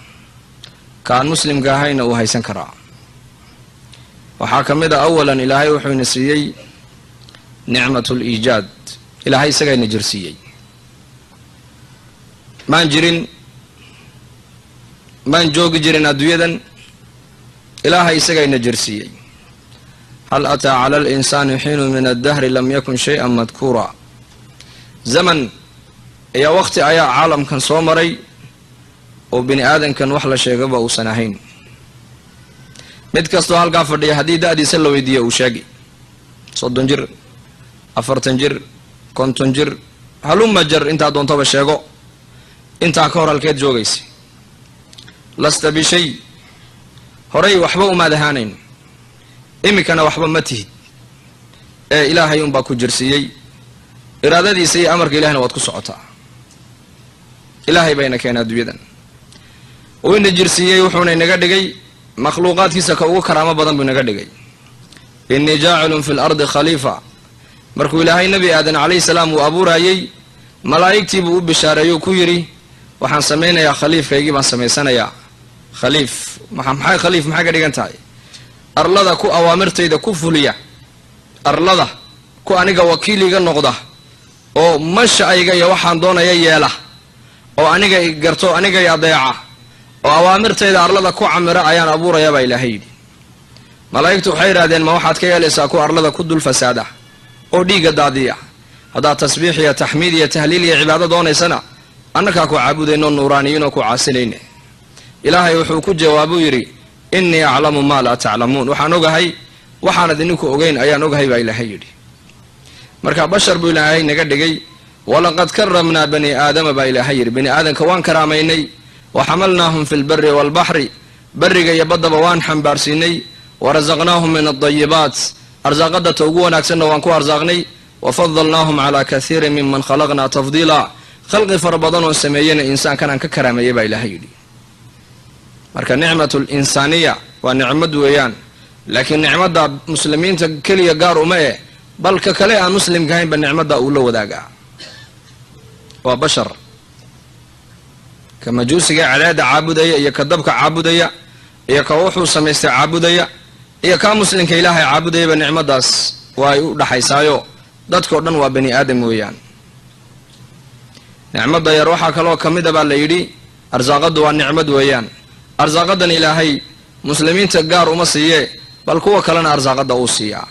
kaan muslimka ahayna uu haysan karaa. Waxaa ka mid a, awalan, Ilaahay wuxuu ina siiyey nicmatul iijaad. Ilaahay isagaa ina jirsiiyey. Maan jirin, maan joogi jirin adduunyadan, Ilaahay isagaa ina jirsiiyey. هل أتى على الإنسان حين من الدهر لم يكن شيئا مذكورا. Zaman ayaa, waqti ayaa caalamkan soo maray oo bini aadankan wax la sheegaba uusan ahayn. Mid kastoo halkaa fadhiya haddii da'diisa la weydiiya, uu sheegi 30 jir, 40 jir. 50 jir, haluma jar, intaa doontaba sheego, intaa ka hor halkeed joogaysa? Lasta bishay, horay waxba umaad ahaanayn, iminkana waxba ma tihid, ee Ilaahay unbaa ku jirsiiyey. Iraadadiisa iyo amarka Ilahina waad ku socotaa. Ilaahay bayna keenay adduunyadan, uu ina jirsiiyey, wuxuuna inaga dhigay makhluuqaadkiisa ka ugu karaamo badan buu inaga dhigay. Innii jaacilun fi lardi khaliifa. Markuu Ilaahay Nebi Aadan calayhi salaam uu abuuraayey, malaa'igtii buu u bishaareeyuu ku yidhi: "Waxaan samaynayaa khaliifkaygii baan samaysanayaa." Khaliif maxay? Khaliif maxay ka dhigan tahay? Arlada ku awaamirtayda ku fuliya, arlada ku aniga wakiiliga noqda oo masha'ayga iyo waxaan doonaya yeela, oo aniga i garto, aniga i adeeca, oo awaamirtayda arlada ku camira ayaan abuurayaa, baa Ilaahay yidhi. Malaa'igtu waxay yidhahdeen: "Ma waxaad ka yeelaysaa ku arlada ku dul fasaada oo dhiigga daadiya? Haddaad tasbiix iyo taxmiid iyo tahliil iyo cibaado doonaysana, annakaa ku caabudayno, nuuraaniyiin oo ku caasinayne." Ilaahay wuxuu ku jawaabuu yidhi: "Innii aclamu maa laa taclamuun." Waxaan ogahay waxaanad idinku ogeyn ayaan ogahay, baa Ilaahay yidhi. Marka bashar buu Ilaahay naga dhigay. Walaqad karamnaa bani aadama, baa Ilaahay yidhi. Bani aadamka waan karaamaynay. Wa xamalnaahum fi lbari waalbaxri, berriga iyo baddaba waan xambaarsiinay. Warasaqnaahum min aldayibaat, arsaaqadata ugu wanaagsanna waan ku arsaaqnay. Wafadalnaahum calaa kathiirin miman khalaqnaa tafdiila. Khalqi fara badan oon sameeyena insaankan aan ka karaameeyey, baa Ilaahay yidhi. Marka nicmatu linsaaniya waa nicmad weeyaan, laakiin nicmadda muslimiinta keliya gaar uma eh, balka kale aan muslimka ahaynba nicmadda uu la wadaagaa, waa bashar. Ka majuusiga cadaada caabudaya, iyo ka dabka caabudaya, iyo ka wuxuu samaystay caabudaya, iyo kaa muslimka Ilaahay caabudayaba, nicmaddaas waa ay u dhaxaysaayo. Dadkao dhan waa bani aadam weeyaan. Nicmadda yar waxaa kaloo ka mid a, baa la yidhi, arsaaqaddu waa nicmad weeyaan. Arsaaqadan Ilaahay muslimiinta gaar uma siiyee, bal kuwa kalena arsaaqadda uu siiyaa.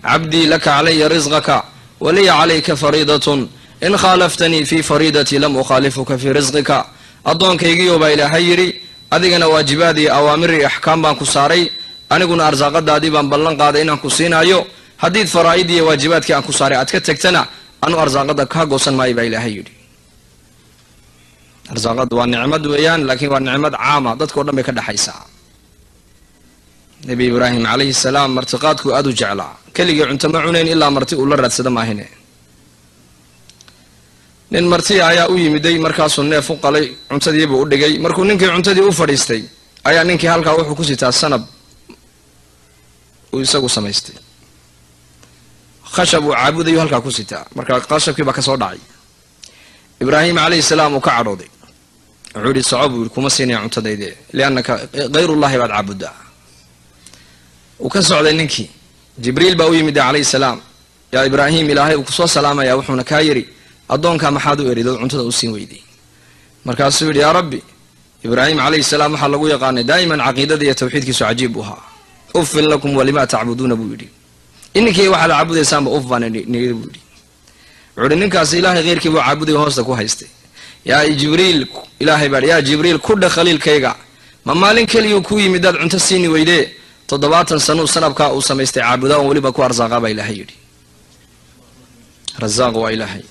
Cabdii, laka calaya risqaka waliya calayka fariidatun, in khaalaftanii fii fariidatii lam ukhaalifuka fii risqika. Addoonkaygiiyo, baa Ilaahay yidhi, adigana waajibaad iyo awaamir iyo axkaam baan ku saaray, aniguna arsaaqadaadii baan ballan qaaday inaan ku siinaayo. Haddiid faraa'idii iyo waajibaadkii aan ku saaray aad ka tegtana, anu arsaaqada kaa goosan maayo, baa Ilaahay yidhi. Arsaaqaddu waa nicmad weeyaan, laakiin waa nicmad caama, dadkao dhan bay ka dhexaysaa. Nebi Ibraahim calayhi salaam martiqaadkuu aada u jeclaa. Keligii cunto ma cunayn ilaa marti uu la raadsada maahine. Nin martiya ayaa u yimiday, markaasuu neef u qalay, cuntadiibuu u dhigay. Markuu ninkii cuntadii u fadhiistay, ayaa ninkii halkaa wuxuu ku sitaa sanab uu isagu samaystay, khashab uu caabudayu halkaa ku sitaa. Marka khashabkii baa kasoo dhacay. Ibraahim calayhi salaam uu ka cadhooday. Wuxuu yidhi: "Soco," buu yidhi, "kuma siinaya cuntadayde, liannaka hayrullahi baad caabuddaa." Uu ka socday ninkii. Jibriil baa u yimid calayhi salaam. "Yaa Ibraahim, Ilaahay uu kusoo salaamaya, wuxuuna kaa yidhi: addoonkaa maxaad u eridood cuntada u siin weyday?" Markaasuu yidhi: "Yaa Rabbi." Ibraahim calayhi salaam waxaa lagu yaqaanay daa'iman caqiidada iyo tawxiidkiisu cajiib u ahaa. "Uffin lakum walimaa tacbuduuna," buu yidhi. "Ininkii waxaad caabudaysaanba uf baan niyiri," buu yidhi. Wuxuu yidhi: "Ninkaasi Ilaahay kheyrkii buu caabuday, hoosta ku haystay." Yaa Jibriil, Ilaahay baa, "Yaa Jibriil, ku dhe khaliilkayga: ma maalin keliyuu ku yimid daad cunto siini weydee? 70 sanuu sanabkaa uu samaystay caabudaa oon weliba ku arsaaqaa," baa Ilaahay yidhi. Rasaaq waa Ilaahay.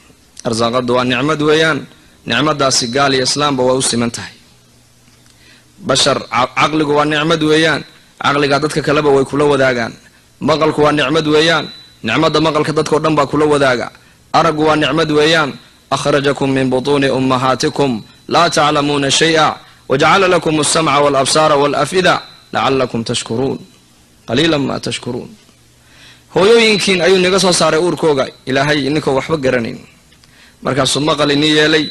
Arsaaqaddu waa nicmad weeyaan. Nicmadaasi gaal iyo islaamba waa u siman tahay. Bashar, caqligu waa nicmad weeyaan. Caqligaa dadka kaleba way kula wadaagaan. Maqalku waa nicmad weeyaan. Nicmadda maqalka dadkao dhan baa kula wadaaga. Araggu waa nicmad weeyaan. Akhrajakum min butuuni ummahaatikum laa taclamuuna shay'a wajacala lakum alsamca walabsaara walaf'ida lacalakum tashkuruun, qaliilan ma tashkuruun. Hooyooyinkiin ayuu naga soo saaray uurkooga Ilaahay ininkoo waxba garanayn. Markaasuu maqal inii yeelay,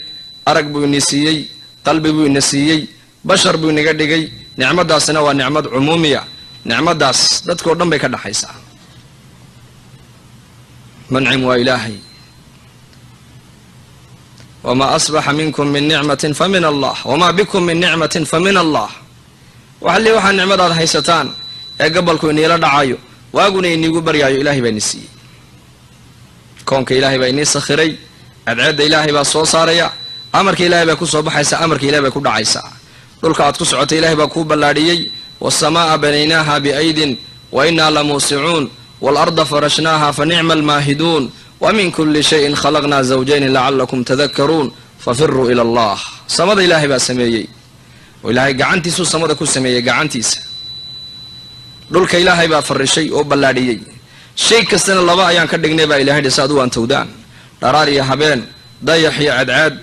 arag buu ini siiyey, qalbi buu ina siiyey, bashar buu inaga dhigay. Nicmadaasina waa nicmad cumuumiya. Nicmadaas dadkao dhan bay ka dhaxaysaa. Mancim waa Ilaahay. Wamaa asbaxa minkum min nicmatin fa min Allah, wamaa bikum min nicmatin fa min Allah. Waxalli waxaa nicmadaad haysataan ee gabalku iniila dhacayo, waaguna iniigu baryaayo, Ilaahay baa ini siiyey. Koonka Ilaahay baa inii sakhiray. Cadceedda Ilaahay baa soo saaraya. Amarka Ilahay bay ku soo baxaysaa, amarka Ilahay bay ku dhacaysaa. Dhulka aad ku socotay Ilahay baa kuu ballaadhiyey. Waasamaaa banaynaaha biaydin wa innaa lamuusicuun, waalarda farashnaaha fa nicma almaahiduun. Wa min kulli shayin khalaqnaa zawjayni lacalakum tadakaruun fafiruu ila allah. Samada ilaahay baa sameeyey oo ilaahay gacantiisuu samada ku sameeyey gacantiisa. Dhulka ilaahay baa farishay oo ballaadhiyey. Shay kastana laba ayaan ka dhignay baa ilahay dhi, si aad u waantowdaan. Dharaar iyo habeen, dayax iyo cadcaad,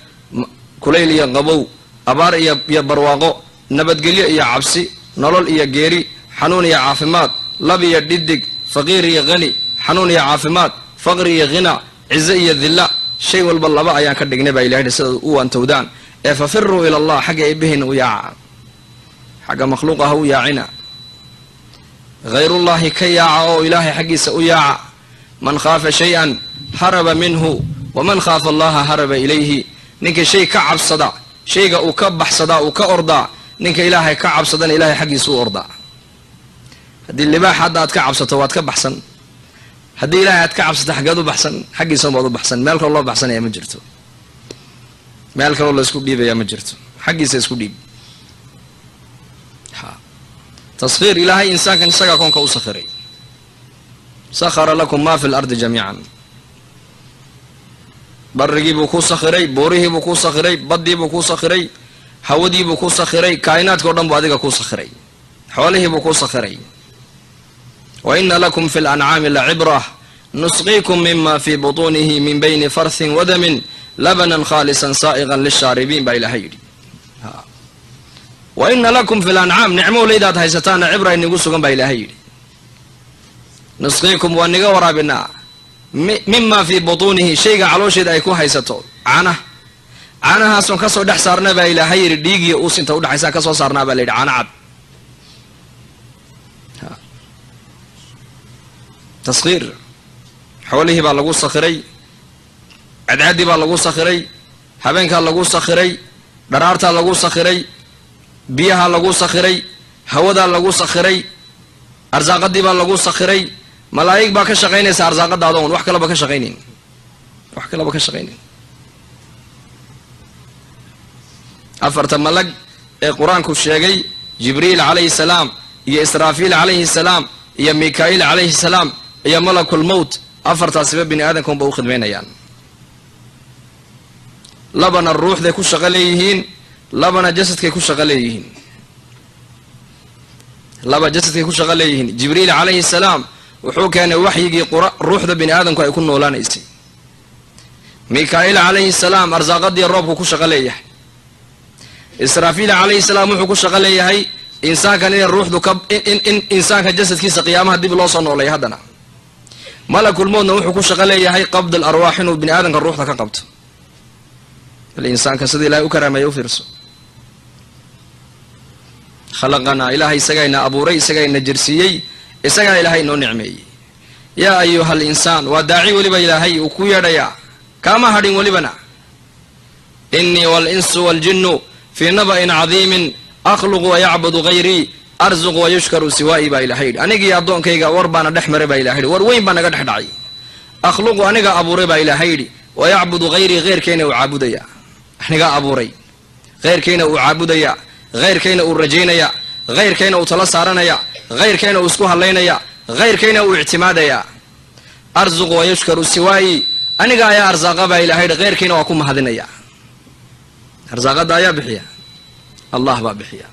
kulayl iyo qabow, abaar iyo barwaaqo, nabadgelyo iyo cabsi, nolol iyo geeri, xanuun iyo caafimaad, lab iyo dhidig, faqiir iyo qani, xanuun iyo caafimaad, faqri iyo ghina, cize iyo dilla. Shay walba laba ayaan ka dhignay baa ilahay dhi, sidaad u waantowdaan. Ee fafiruu ila allah, xagga eebbihiina u yaaca, xagga makhluuqa ha u yaacina. Hayrullaahi ka yaaca oo ilaahay xaggiisa u yaaca. Man khaafa shay-an haraba minhu, waman khaafa allaha haraba ilayhi. Ninka shay ka cabsada, shayga uu ka baxsadaa, uu ka ordaa. Ninka ilaahay ka cabsadana ilahay xaggiisa u ordaa. Haddii libaax hadda aad ka cabsato, waad ka baxsan. Haddii ilaahay aad ka cabsato, xaggeed u baxsan? Xaggiisa unbaad u baxsan. Meel kaloo loo baxsanaya ma jirto, meel kaloo la isku dhiibaya ma jirto, xaggiisa isku dhiib. Taskhiir ilaahay insaankan isagaa koonka u sakhiray. Sakhara lakum ma fi lardi jamiican. Barigiibuu ku sakhiray, buurihiibuu ku sakhiray, baddiibuu ku sakhiray, hawadiibuu ku sakhiray, kaa'inaadka o dhan buu adiga ku sakhiray, xoolihiibuu ku sakhiray. Wa ina lakum fi lancaami lacibrah nusqiikum mima fi butuunihi min bayni farthin wadamin labanan khaalisan saa'iqan lishaaribiin, baa ilaahay yidhi. Wa ina lakum fi lancaam, nicmowleydaad haysataana cibra inigu sugan, baa ilaahay yidhi. Nusqiikum, waa niga waraabinaa, mima fii butuunihi, shayga caloosheeda ay ku haysato, caanaha. Caanahaasoon kasoo dhex saarna, baa ilaahay yidhi, dhiigiyo uus inta udhexaysaa kasoo saarnaa, baa la yidhi, caano cad. Taskhiir xoolihii baa lagu sakhiray, cadcaaddii baa lagu sakhiray, habeenkaa lagu sakhiray, dharaartaa lagu sakhiray, biyaha lagu sakhiray, hawadaa lagu sakhiray, arsaaqadii baa lagu sakhiray. Malaa'ig baa ka shaqaynaysa arsaaqadaada on wax kalaba ka shaqaynayn, wax kalaba ka shaqaynayn. Afarta malag ee qur-aanku sheegay, Jibriil calayhi salaam iyo Israafiil calayhi salaam iyo Mika-iil calayhi salaam iyo malakulmowt, afartaasiba bini aadamka unba u khidmaynayaan. Labana ruuxday ku shaqo leeyihiin, labana jasadkay ku shaqo leeyihiin, laba jasadkay ku shaqo leeyihiin. Jibriil calayhi salaam wuxuu keenay waxyigii ruuxda bini aadamku ay ku noolaanaysay. Mika-iil calayhi salaam arsaaqadii roobku ku shaqo leeyahay. Israafiil calayhi salaam wuxuu ku shaqo leeyahay insaankan inay ruuxdu ka in insaanka jasadkiisa qiyaamaha dib loo soo noolay. Haddana malakulmowdna wuxuu ku shaqo leeyahay qabd al arwaax, inuu bini aadamka ruuxda ka qabto. Bal insaanka sida ilahay u karaameeya u fiirso. Khalaqanaa, ilaahay isagayna abuuray, isagayna jirsiiyey, isagaa ilaahay inoo nicmeeyey. Yaa ayuha alinsaan, waa daaci weliba ilaahay uu ku yeedhayaa, kaama hadhin welibana. Inii walinsu waaljinnu fii naba'in cadiimin, akhluqu wayacbudu hayrii, arzuqu wayushkaru siwaa'i, baa ilahay yidhi. Anigii addoonkayga war baana dhex maray, baa ilahay yidhi, war weyn baa naga dhex dhacay. Akhluqu, aniga abuuray, baa ilaahay yidhi, wayacbudu hayrii, heyrkayna uu caabudaya. Anigaa abuuray, heyrkayna uu caabudaya, heyrkayna uu rajaynaya, heyrkayna uu tala saaranaya, heyrkayna uu isku hadlaynaya, heyrkayna uu ictimaadaya. Arzuqu wayushkaru siwaa'i, aniga ayaa arsaaqa, baa ilahay yidhi, heyrkayna waa ku mahadinaya. Arsaaqadda ayaa bixiya? Allah baa bixiya.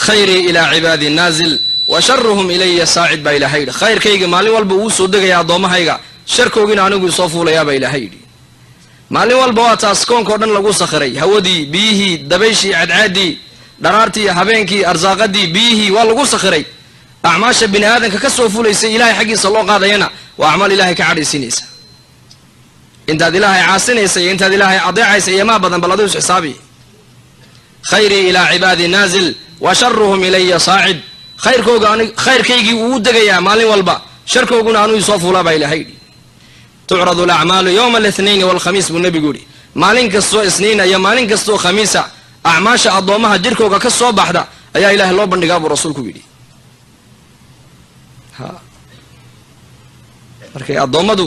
Khayrii ilaa cibaadi naazil wa sharuhum ilaya saacid, baa ilahay yidhi. Khayrkayga maalin walba wuu soo degaya addoommahayga, sharkoogiina anigu soo fuulayaa, baa ilaahay yidhi. Maalin walba waa taas koonka o dhan lagu sakhiray: hawadii, biyihii, dabayshii, cadcaaddii, dharaartii, habeenkii, arsaaqadii, biyihii waa lagu sakhiray. Acmaasha bini aadamka ka soo fulaysay ilahay xaggiisa loo qaadayana waa acmaal ilahay ka cadhaysiinaysa. Intaad ilaahay caasinaysa iyo intaad ilaahay adeecaysa iyo maa badan, bal adigu is xisaabi. Khayrii ilaa cibaadi naazil wa sharuhum ilaya saacid. Khayrkooga khayrkaygii wuu u degayaa maalin walba, sharkooguna anuu isoo fuulaa, baa ilahay yidhi. Tucradu alacmaalu yowma alithnaini walkhamiis, buu nebigu yidhi. Maalin kastoo isniina iyo maalin kastoo khamiisa acmaasha addoommaha jirkooga ka soo baxda ayaa ilaahay loo bandhigaa, buu rasuulku yidhi. Ha, markay addoommadu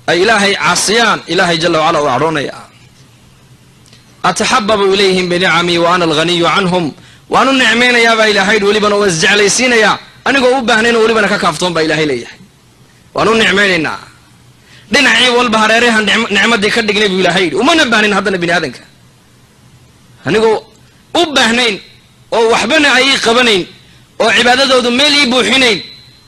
ay ilaahay caasiyaan, ilaahay jala wacala uu cadhoonaya. Ataxababu ilayhim binicamii wa ana alghaniyu canhum, waan u nicmaynayaa, baa ilahay yidhi, welibana waa isjeclaysiinayaa anigoo u baahnayn oo welibana ka kaaftoon, baa ilahay leeyahay. Waan u nicmaynaynaa.
Dhinacii walba hareerahan nicmadii ka dhignay buu Ilaahay yidhi. Umana baahnayn haddana bini aadanka, anigoo u baahnayn oo waxbana ay ii qabanayn oo cibaadadoodu meel ii buuxinayn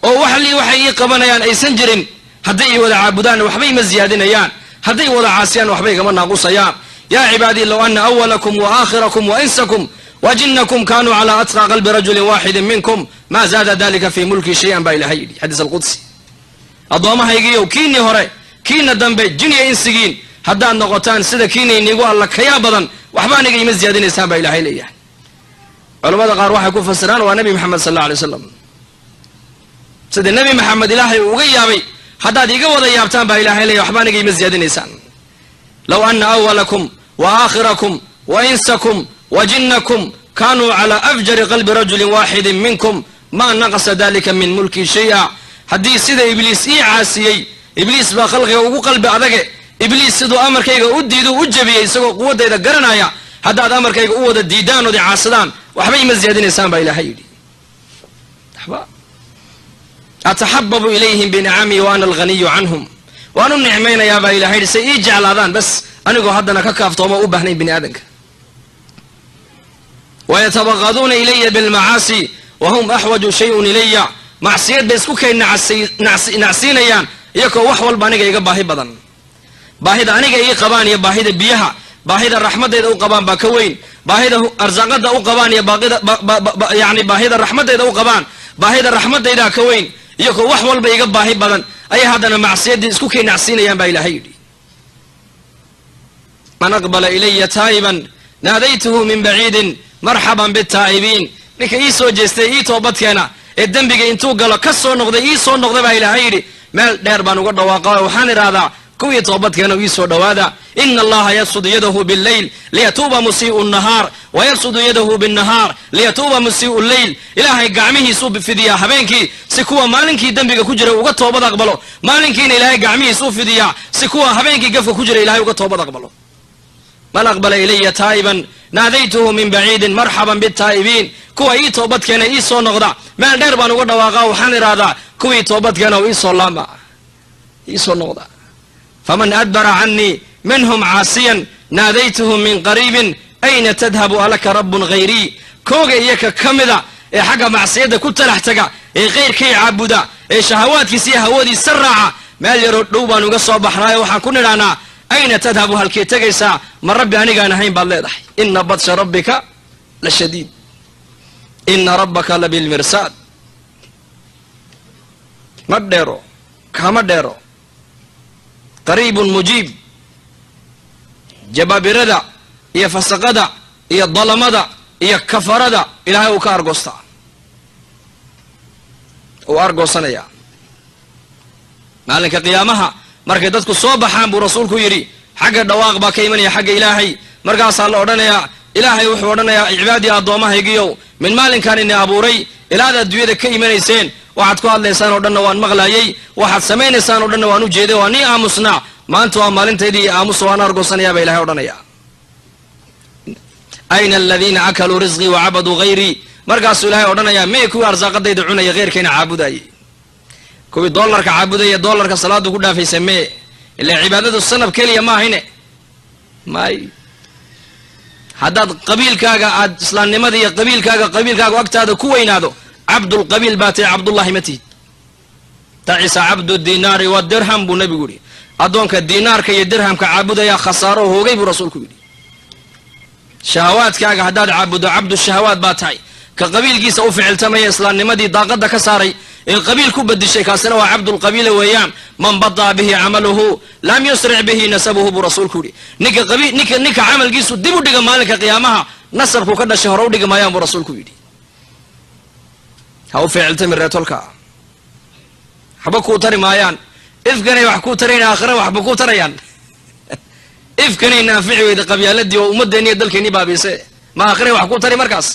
oo waxlii waxay ii qabanayaan aysan jirin. Hadday ii wada caabudaanna waxba ima ziyaadinayaan, hadday wada caasiyaan waxba igama naaqusayaan. Yaa cibaadii, low ana awalakum wa aakhirakum wa insakum wa jinakum kaanuu calaa atqaa qalbi rajulin waaxidin minkum ma zaada dalika fii mulkii shay-an, baa Ilahay yidhi, xadiis alqudsi. Addoommahaygiiyow, kiinii hore, kiina dambe, jin iyo insigiin, haddaad noqotaan sida kiina iniigu alla kayaa badan, waxba aniga ima ziyaadinaysaan, baa Ilahay leeyahay. Culamada qaar waxay ku fasiraan waa Nebi Maxamed sal alla alay slam. Sida Nebi Maxamed Ilaahay uu uga yaabay haddaad iga wada yaabtaan, baa Ilahay leeyahy, waxba aniga ima ziyaadinaysaan. Low ana awalakum wa aakhirakum wa insakum wa jinakum kaanuu calaa afjari qalbi rajulin waaxidin minkum ma naqasa dalika min mulkii shay-a. Haddii sida Ibliis ii caasiyey, Ibliis baa khalqiga ugu qalbi adage, Ibliis siduu amarkayga u diidu u jebiyey isagoo quwaddayda garanaya, haddaad amarkayga u wada diidaan ood i caasadaan, waxba ima ziyaadinaysaan, baa Ilaahay yidhi. Waxba. Ataxababu ilayhim binicamii wa ana alghaniyu canhum. Waan u nicmaynayaa, baa Ilahay yidhi, say ii jeclaadaan bas, anigoo haddana ka kaaftoomo u baahnayn bini aadanka. Wayatabaqaduuna ilaya bilmacaasi wahum axwaju shayun ilaya. Macsiyad bay isku kay nacsiinayaan iyakoo wax walba aniga iga baahi badan. Baahida aniga ii qabaan iyo baahida biyaha, baahida raxmadayda u qabaan baa ka weyn. Baahida arsaaqada u qabaan iyo yani baahida raxmadayda u qabaan, baahida raxmadaydaa ka weyn. Iyakoo wax walba iga baahi badan ayay haddana macsiyaddii isku kay nacsiinayaan, baa Ilaahay yidhi. Man aqbala ilaya taa'iban naadaytuhu min baciidin marxaban bitaa'ibiin. Ninka ii soo jeestay, ii toobadkeena, ee dembiga intuu galo ka soo noqday, ii soo noqday, baa Ilaahay yidhi, meel dheer baan uga dhawaaqa, waxaan idhaahdaa, kuwii toobadkeena, ii soo dhowaada. Ina Allaha yabsudu yadahu billeyl liyatuuba musii'u nnahaar, wayabsudu yadahu binnahaar liyatuuba musii'u lleyl. Ilaahay gacmihiisuu fidiyaa habeenkii si kuwa maalinkii dembiga ku jira uga toobad aqbalo. Maalinkiina Ilaahay gacmihiisuu fidiyaa si kuwa habeenkii gafka ku jira Ilahay uga toobad aqbalo. Man aqbala ilaya taa'iban naadaytuhu min baciidin marxaban bitaa'ibiin. Kuwa ii toobadkeena, ii soo noqda, meel dheer baan uga dhawaaqaa, waxaan idhaahdaa, kuwii toobadkeena, ii soo laama, ii soo noqda. Faman adbara canii minhum caasiyan naadaytuhu min qariibin ayna tadhabu, alaka rabbun hayrii. Kooga iyo ka ka mida ee xagga macsiyadda ku talax taga, ee kayrkay caabuda, ee shahawaadkiisa iyo hawadiisa raaca, meel yaroo dhow baan uga soo baxnaayo, waxaan ku nidhahnaa, ayna tadhabu, halkee tegaysaa? Ma rabbi anigaan ahayn baad leedahay? Ina badsha rabbika la shadiid, ina rabbaka labilmirsaad. Ma dheero, kama dheero, qariibun mujiib. Jabaabirada iyo fasaqada iyo dalamada iyo kafarada Ilaahay uu ka argoostaa, uu argoosanayaa maalinka qiyaamaha. Markay dadku soo baxaan, buu rasuulku yidhi, xagga dhawaaq baa ka imanaya xagga Ilaahay. Markaasaa la odhanayaa, Ilaahay wuxuu odhanayaa, cibaadii, addoommahaygiyow, min maalinkaan ini abuuray ilaad adduunyada ka imanayseen, waxaad ku hadlaysaan oo dhanna waan maqlaayey, waxaad samaynaysaan oo dhanna waan u jeeday, waan nii aamusnaa. Maanta waa maalintaydii iyo aamusa, waan argoosanayaa, baa Ilahay odhanaya. Ayna aladiina akaluu risqii wacabaduu hayrii? Markaasuu Ilahay odhanayaa, mey kuwii arsaaqadayda cunaya, heyrkayna caabudayay, kuwii dollarka caabudaya, dollarka salaadu ku dhaafaysa mee? Ilaa cibaadadu sanab keliya ma ahine. May, haddaad qabiilkaaga aad islaamnimada iyo qabiilkaagu agtaada ku weynaado, cabdulqabiil baa tahay, Cabdullahi ma tihid. Tacisa cabdu dinaari wadirham, buu nabigu yidhi. Addoonka dinaarka iyo dirhamka caabudaya khasaaro hoogay, buu rasuulku yidhi. Shahawaadkaaga haddaad caabuddo, cabdu shahawaad baa tahay. Ka qabiilkiisa u ficiltamaya, islaamnimadii daaqadda ka saaray ee qabiil ku bedishay, kaasina waa cabdulqabiila weeyaan. Man badaa bihi camaluhu lam yusric bihi nasabuhu, buu rasuulku yidhi. Ninka qabi ninka camalkiisu dib u dhiga, maalinka qiyaamaha nasabku ka dhashay hore u dhigi maayaan, buu rasuulku yidhi. Ha u ficiltami reetolka, waxba kuu tari maayaan. Ifkanay wax kuu tarayn, aakhira waxba kuu tarayaan? Ifkanayna anfici weyda qabyaaladii oo ummadeenni iyo dalkeennii baabiise, ma aakhiray wax kuu tari? Markaas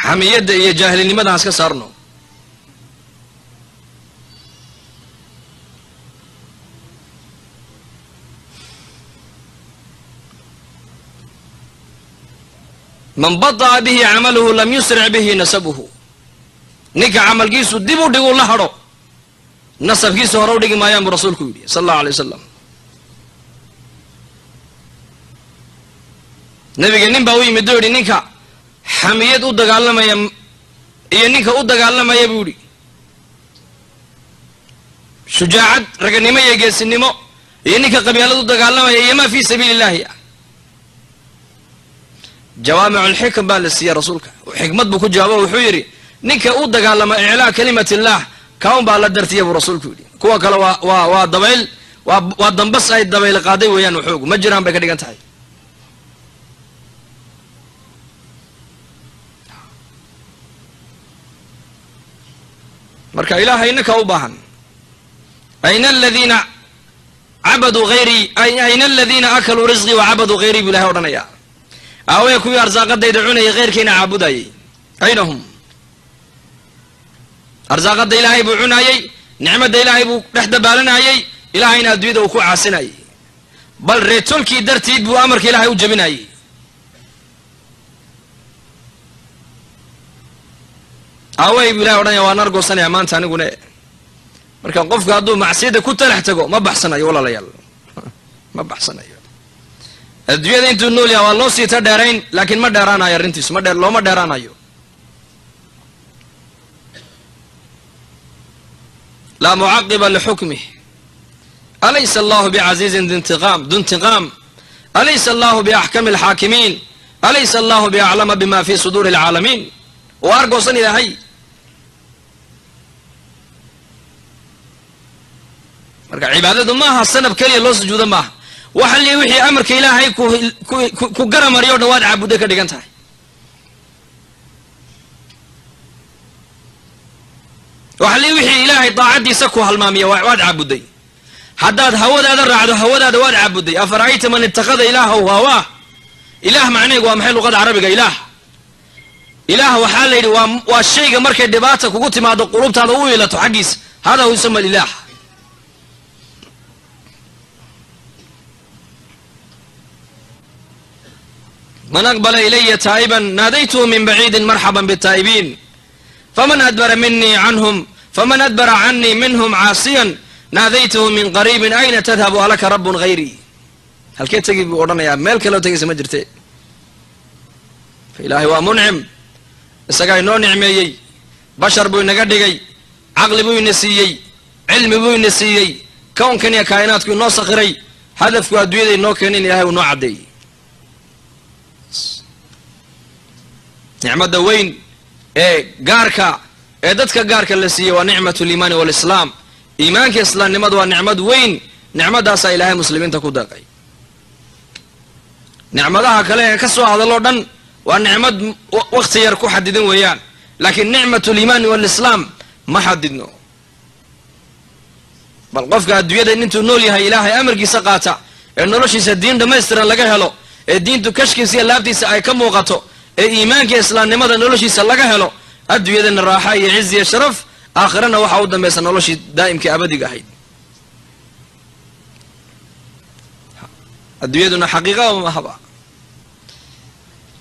xamiyadda iyo jaahilinimadan haska saarno. Man bada'a bihi camaluhu lam yusric bihi nasabuhu. Ninka camalkiisu dib u dhiguu la hadho, Nasabkiisa hore u dhigi maayaan buu rasuulku yidhi sala allahu alay wasalam. Nabiga nin baa u yimid oo yidhi ninka xamiyad u dagaalamaya iyo ninka u dagaalamaya buu yidhi shujaacad raganimo iyo geesinimo iyo ninka qabyaalad u dagaalamaya iyo maa fii sabiili illahi ah. Jawaamiculxikam baa la siiyey rasuulka, xikmad buu ku jawaabo, wuxuu yidhi ninka u dagaalama iclaa kalimat illaah kaun baa la dartiya buu rasuulku yidhi. Kuwa kale waa dabayl, waa dambas ay dabayl qaaday weeyaan, waxoogu ma jiraan bay ka dhigan tahay. Marka ilaahay inaka u baahan, ayna aladiina cabaduu hayrii, ayna aladiina akaluu risqii wa cabaduu hayrii buu ilahay odhanaya. Aawee kuwii arsaaqadayda cunayay khayrkiina caabudayay, ayna hum? Arsaaqadda ilaahay buu cunaayey, nicmadda ilaahay buu dhex dabaalanayey, ilaahayna adduunyada uu ku caasinayay, bal reetolkii dartiid buu amarka ilaahay u jabinayey. Aawey buu ilahay odhanaya, waan argoosanaya maanta anigune. Marka qofka hadduu macsiyada ku talax tago ma baxsanayo walaalayaal, ma baxsanayo. Adduunyada intuu nool yaha waa loo siita dheerayn, laakiin ma dheeraanayo arrintiisu, ma dheer looma dheeraanayo. Laa mucaqiba lixukmih, alaysa allahu bicasiizin dintiqaam, alaysa allahu biaxkami alxaakimiin, alaysa allahu biaclama bima fi suduuri alcaalamiin. Waa argoosan ilaahay. Marka cibaadadu maaha sanab keliya loo sujuudo maaha, waxa li wixii amarka ilaahay ku garamariyo o dhan waad caabudday ka dhigan tahay. Waxa li wixii ilaahay daacaddiisa ku halmaamiya waad caabudday. Haddaad hawadaada raacdo hawadaada waad caabudday. Afara'ayta man ittakhada ilaahahu hawaah. Ilaah macnaheegu waa maxay luqada carabiga? Ilaah ilaah waxaa la yidhi waa shayga markay dhibaata kugu timaado qulubtaada u ilato xaggiisa, hada hu yusama alilaah. Man aqbala ilaya taa'iban naadaytuhu min baciidin marxaban bitaa'ibiin, faman adbara minii canhum faman adbara canii minhum caasiyan naadaytuhu min qariibin ayna tadhabu alaka rabbun hayrii. Halkee tegi buu odhanayaa, meel kaleo tegaysa ma jirte. Fa ilaahay waa muncim, isagaa inoo nicmeeyey, bashar buu inaga dhigay, caqli buu ina siiyey, cilmi buu ina siiyey, kownkan iyo kaa'inaadku inoo sakhiray, hadafku adduunyada inoo keenin ilahay uu noo caddeeyey. Nicmadda weyn ee gaarka ee dadka gaarka la siiyey waa nicmatu liimaani waalislaam. Iimaanka islaamnimadu waa nicmad weyn, nicmaddaasaa ilaahay muslimiinta ku deeqay. Nicmadaha kale ee ka soo hadaloo dhan waa nicmad wakti yar ku xadidan weeyaan, laakiin nicmatu liimaani waalislaam ma xadidno. Bal qofka adduunyada intuu nool yahay ilaahay amarkiisa qaata ee noloshiisa diin dhammaystiran laga helo, ee diintu kashkiisa iyo laabtiisa ay ka muuqato, ee iimaanka islaamnimada noloshiisa laga helo, adduunyadana raaxa iyo cizi iyo sharaf, aakhirana waxaa u dambaysa noloshii daa'imkii abadiga ahayd. Adduunyaduna xaqiiqaba mahaba.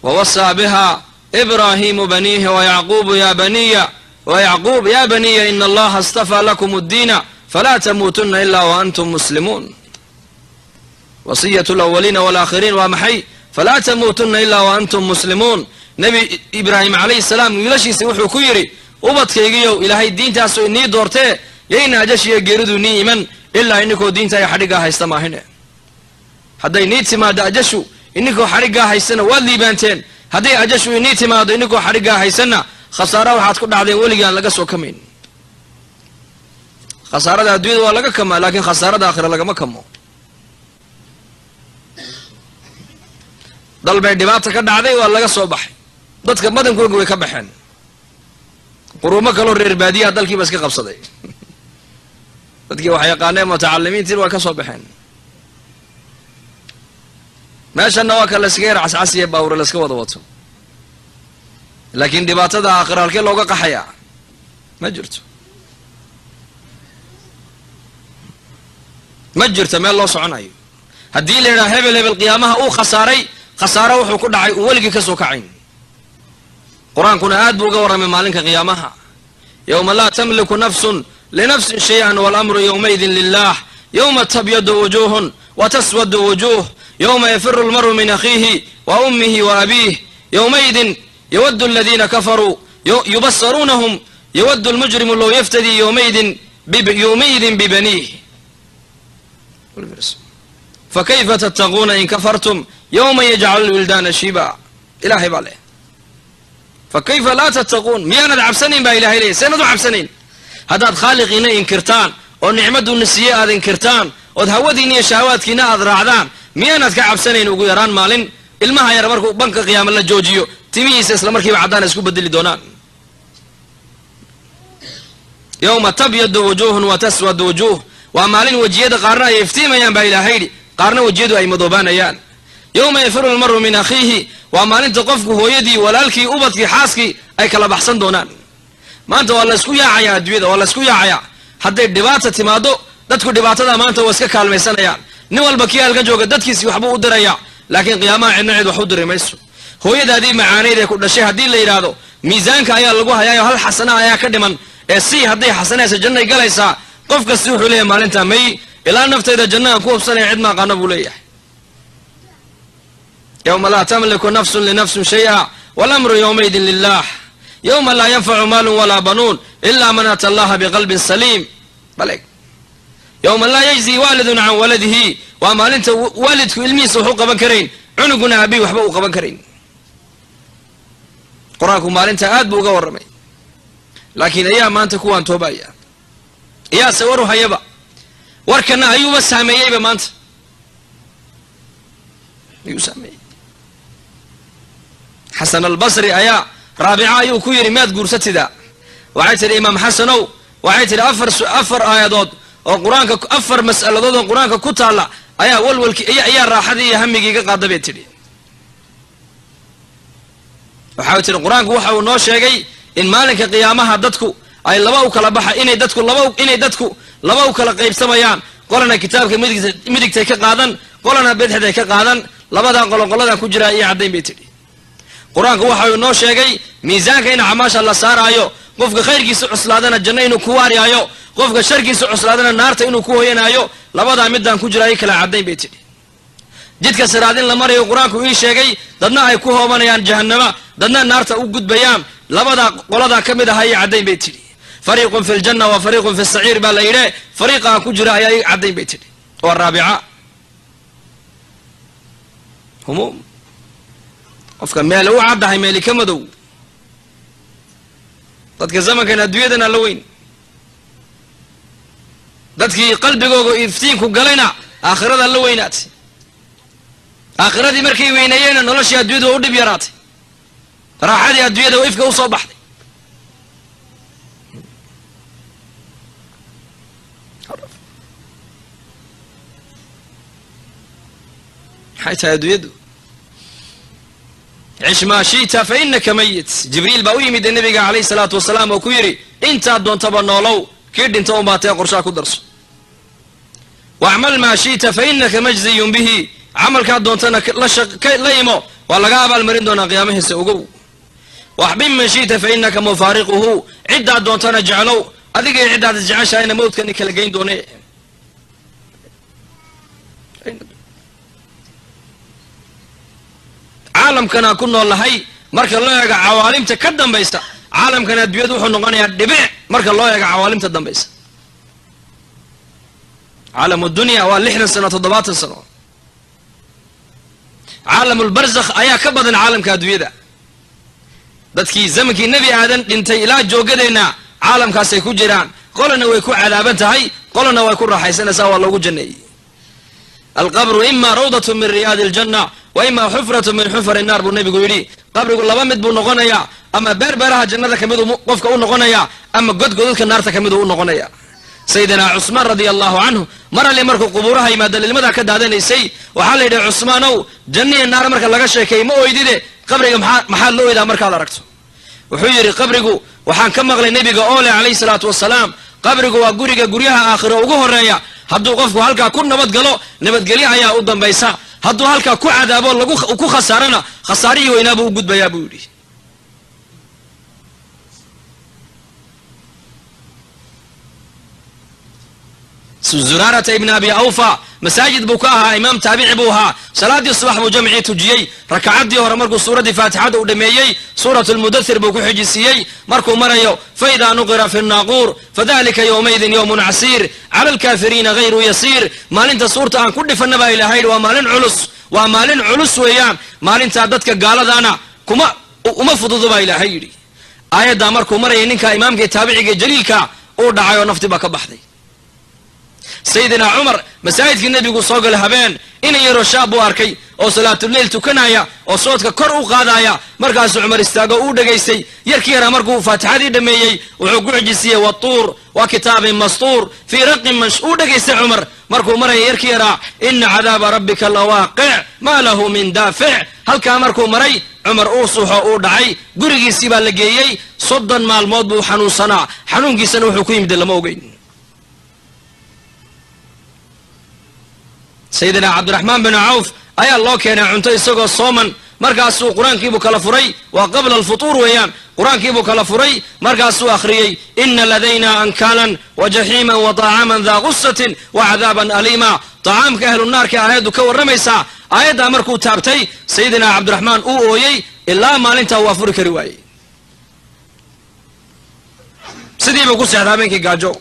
Wawasaa biha ibraahimu baniihi wayacquubu ya baniya wayacquub ya baniya ina allaha istafaa lakum addiina falaa tamuutunna ila wa antum muslimuun. Wasiyat alawaliina walaakhiriin waa maxay? Falaa tamuutunna ilaa wa antum muslimuun. Nebi ibraahim calayhi salaam wiilashiisa wuxuu ku yidhi, ubadkaygiyow ilaahay diintaasu inii doortee, yayna ajashiyo geeridu nii iman ilaa ininkoo diinta ay xadhiggaa haysta maahine. Hadday nii timaado ajashu ininkoo xadhiggaa haystana waad liibaanteen, hadday ajashu inii timaado ininkoo xadhiggaa haysanna khasaara waxaad ku dhacdeen weligaan laga soo kamayn. Khasaarada adduunyada waa laga kamaa, laakiin khasaarada aakhira lagama kamo. Dal bay dhibaata ka dhacday, waa laga soo baxay, dadka badankooga way ka baxeen, quruumo kaloo reer baadiyaha dalkiiba iska qabsaday, dadkii wax yaqaaneen mutacalimiintiin waa ka soo baxeen. Meeshanna waa ka layskaga yar cascasiya baawure layska wada wato, laakiin dhibaatada aakhira halkee looga qaxayaa ma jirto, ma jirto meel loo soconayo. Haddii la yidhaha hebel hebel qiyaamaha uu khasaaray, khasaaro wuxuu ku dhacay uu weligii ka soo kacayn. Qur-aankuna aad buu uga warramay maalinka qiyaamaha, yowma laa tamliku nafsun Linafsin shay-an walamru yowmaidin lilah. Yowma tabyadu wujuuhun wa taswadu wujuuh. Yowma yafiru lmaru min akhiihi wa ummihi wa abiih. Yowmaidin yawaddu aladiina kafaruu yubasaruunahum yawaddu lmujrimu low yaftadii yowmaidin bibaniih. Fakayfa tattaquuna in kafartum yowma yajcalu lwildaana shiiba. Ilahay baa leh, fakayfa laa tattaquun, miyaanad cabsanayn baa ilahay leeyay. Seenad u cabsanayn haddaad khaaliqiina inkirtaan oo nicmadduuna siiye aad inkirtaan ood hawadiinna iyo shahawaadkiina aad raacdaan? Miyaanaad ka cabsanayn ugu yaraan maalin ilmaha yar markuu banka qiyaama la joojiyo timihiisa isla markiiba caddaan isku bedeli doonaan? Yowma tabyadu wujuuhun wa taswadu wujuuh, waa maalin wejiyada qaarna ay iftiimayaan baa ilaahay yidhi, qaarna wejiyadu ay madoobaanayaan. Yowma yafiru lmaru min akhiihi, waa maalinta qofku hooyadii, walaalkii, ubadkii, xaaskii ay kala baxsan doonaan. Maanta waa laysku yaacayaa adduunyada, waa laysku yaacayaa. Hadday dhibaata timaado, dadku dhibaatada maanta waa iska kaalmaysanayaan. Nin walba kii halkan jooga dadkiisii waxbuu u dirayaa, laakiin qiyaamaha cidna cid wax u diri mayso. Hooyadaadii macaanayd ee ku dhashay haddii la yidhaahdo miisaanka ayaa lagu hayaayo, hal xasana ayaa ka dhiman ee si hadday xasanaysa jannay galaysaa, qof kasti wuxuu leeyahay maalintaa may ilaa naftayda jannahan ku hubsanaya cid ma aqaano buu leeyahay. Yowma laa tamliku nafsun linafsin shaya walamru yowmaidin lilah. Yowma laa yanfacu maalun walaa banuun ila man ata allaha biqalbin saliim. Baleg, yowma laa yajzi waalidun can waladihi, waa maalinta waalidku ilmihiisa wax u qaban karayn, cunuguna aabihi waxba uu qaban karayn. Qur-aanku maalinta aad buu uga warramay, laakiin ayaa maanta kuwaan toobaya, iyaase waru hayaba? Warkana ayuuba saameeyeyba maanta, ayuu saameeyey. Xasan Albasri ayaa Raabica ayuu ku yidhi, "Maad guursatidaa?" Waxay tidhi, "Imaam Xasanow," waxay tidhi, afar aayadood oo Qur-aanka, afar mas'aladood oo Qur-aanka ku taalla ayaa walwalkii ayaa raaxadii iyo hamigii iga qaada," bay tidhi. Waxay tidhi, "Qur-aanku waxa uu noo sheegay in maalinka qiyaamaha dadku ay laba u kala baxa, inay dadku laba u kala qaybsamayaan: qolana kitaabka midigtay ka qaadan, qolana bidixday ka qaadan. Labadaa qolo qoladan ku jiraa iyo caddayn," bay tidhi. "Qur-aanku waxa uu noo sheegay miisaanka in acmaasha la saaraayo, qofka khayrkiisa cuslaadana janno inuu ku waariyaayo, qofka sharkiisa cuslaadana naarta inuu ku hoyanaayo. Labadaa midaan ku jiraayo kala caddayn," bay tidhi. "Jidka siraad in la marayo Qur-aanku ii sheegay, dadna ay ku hoobanayaan jahannama, dadna naarta u gudbayaan. Labadaa qoladaa ka mid aha ii caddayn," bay tidhi. "Fariiqun fi ljanna wa fariiqun fi saciir baa la yidhe, fariiqa aan ku jira ayaa ii caddayn," bay tidhi. Waa Raabica. Humuum qofka meele u caddahay, meeli ka madow. Dadka zamankan adduunyadana la weyn, dadkii qalbigooga iftiinku galayna aakhirada la weynaatay. Aakhiradii markay weyneeyeenna noloshii addunyadu waa u dhib yaraatay, raaxadii adduunyada oo ifka usoo baxday. Maxay tahay adduunyaddu? Cish maa shi'ta fa inaka mayit. Jibriil baa u yimid nabiga calayhi salaatu wasalaam oo ku yidhi, "Intaad doontaba noolow, kii dhinta unbaa tee, qorshaa ku darso. Wacmal maa shi'ta fa inaka majziyun bihi, camalkaad doontana la imo, waa laga abaalmarin doonaa qiyaamahiisa, ogow. Waxbin man shi'ta fa inaka mufaariquhu, ciddaad doontana jeclow, adigay ciddaad isjeceshahayna mawdkani kala geyn doone." Caalamkanaan ku nool nahay marka loo eego cawaalimta ka dambaysa, caalamkan adduunyadu wuxuu noqonayaa dhibic marka loo eego cawaalimta dambaysa. Caalamu dunya waa 60 sano, 70 sano. Caalamulbarzakh ayaa ka badan caalamka adduunyada. Dadkii zamankii Nebi Aadan dhintay ilaa joogadeenna caalamkaasay ku jiraan. Qolana way ku cadaaban tahay, qolana way ku raaxaysanaysaa, waa loogu janneeyey. Alqabru ima rawdatu min riyaadi aljanna wa ima xufratu min xufari naar, buu nebigu yidhi. Qabrigu laba mid buu noqonayaa: ama beer beeraha jannada kamiduu qofka u noqonayaa, ama godgodadka naarta kamiduu u noqonaya. Sayidina Cusmaan radia allahu canhu mar alli markuu qubuuraha yimaada lilmadaa ka daadanaysay. Waxaa la yidhi, "Cusmaanow, janniya naar marka laga sheekeey ma oydide, qabriga maxaad la oydaa markaad aragto?" Wuxuu yidhi, "Qabrigu waxaan ka maqlay nebiga oo leh calayhi salaatu wasalaam, qabrigu waa guriga guryaha aakhiro ugu horeeya. Hadduu qofku halkaa ku nabadgalo, nabadgelyo ayaa u dambaysa. Hadduu halkaa ku cadaabo, lagu ku khasaarana, khasaarihii weynaabuu u gudbayaa," buu yidhi. Zuraarata ibni Abi Awfa masaajid buu ka ahaa, imaam taabici buu ahaa. Salaaddii subax buu jamcii tujiyey. Rakacaddii hore markuu suuraddii Faatixada uu dhameeyey, Suurat Lmudathir buu ku xijisiiyey. Markuu marayo "Faida nuqira fi naaquur fadalika yowmaidin yowmun casiir cala alkaafiriina hayru yasiir", maalinta suurta aan ku dhifanna baa Ilahay yidhi, waa maalin culus, waa maalin culus weeyaan. Maalintaa dadka gaaladana kuma uma fududo baa Ilaahay yidhi. Aayaddaa markuu marayay, ninka imaamkii taabiciga jaliilka uu dhacay oo nafti baa ka baxday. Sayidina Cumar masaajidkii Nebigu soo galay habeen. Inan yaroo shaab buu arkay oo salaatuleyl tukanaya oo soodka kor u qaadaya. Markaasuu Cumar istaago, uu dhegaystay yarkii yaraa. Markuu Faatixadii dhameeyey, wuxuu ku xijisiiyey "Watuur wa kitaabin mastuur fii raqin mansh". Uu dhegaystay Cumar. Markuu maraya yarkii yaraa "Ina cadaaba rabbika lawaaqic maa lahu min daafic", halkaa markuu maray, Cumar uu suuxo, uu dhacay. Gurigiisii baa la geeyey. 30 maalmood buu xanuunsanaa. Xanuunkiisana wuxuu ku yimid lama ogeyn. Sayidina Cabdiraxmaan bin Cawf ayaa loo keenay cunto isagoo sooman. Markaasuu qur-aankiibuu kala furay. Waa qabla alfutuur weeyaan. Qur-aankiibuu kala furay, markaasuu akhriyey "Ina ladayna ankaalan wa jaxiiman wa طacaaman daa gusatin wa cadaaban aliima". Tacaamka ahlu naarka aayaddu ka warramaysaa. Aayaddaa markuu taabtay, sayidina Cabdiraxmaan uu ooyey ilaa maalintaa uu afuri kari waayey. Sidiibuu ku seexda habeenkii gaajo.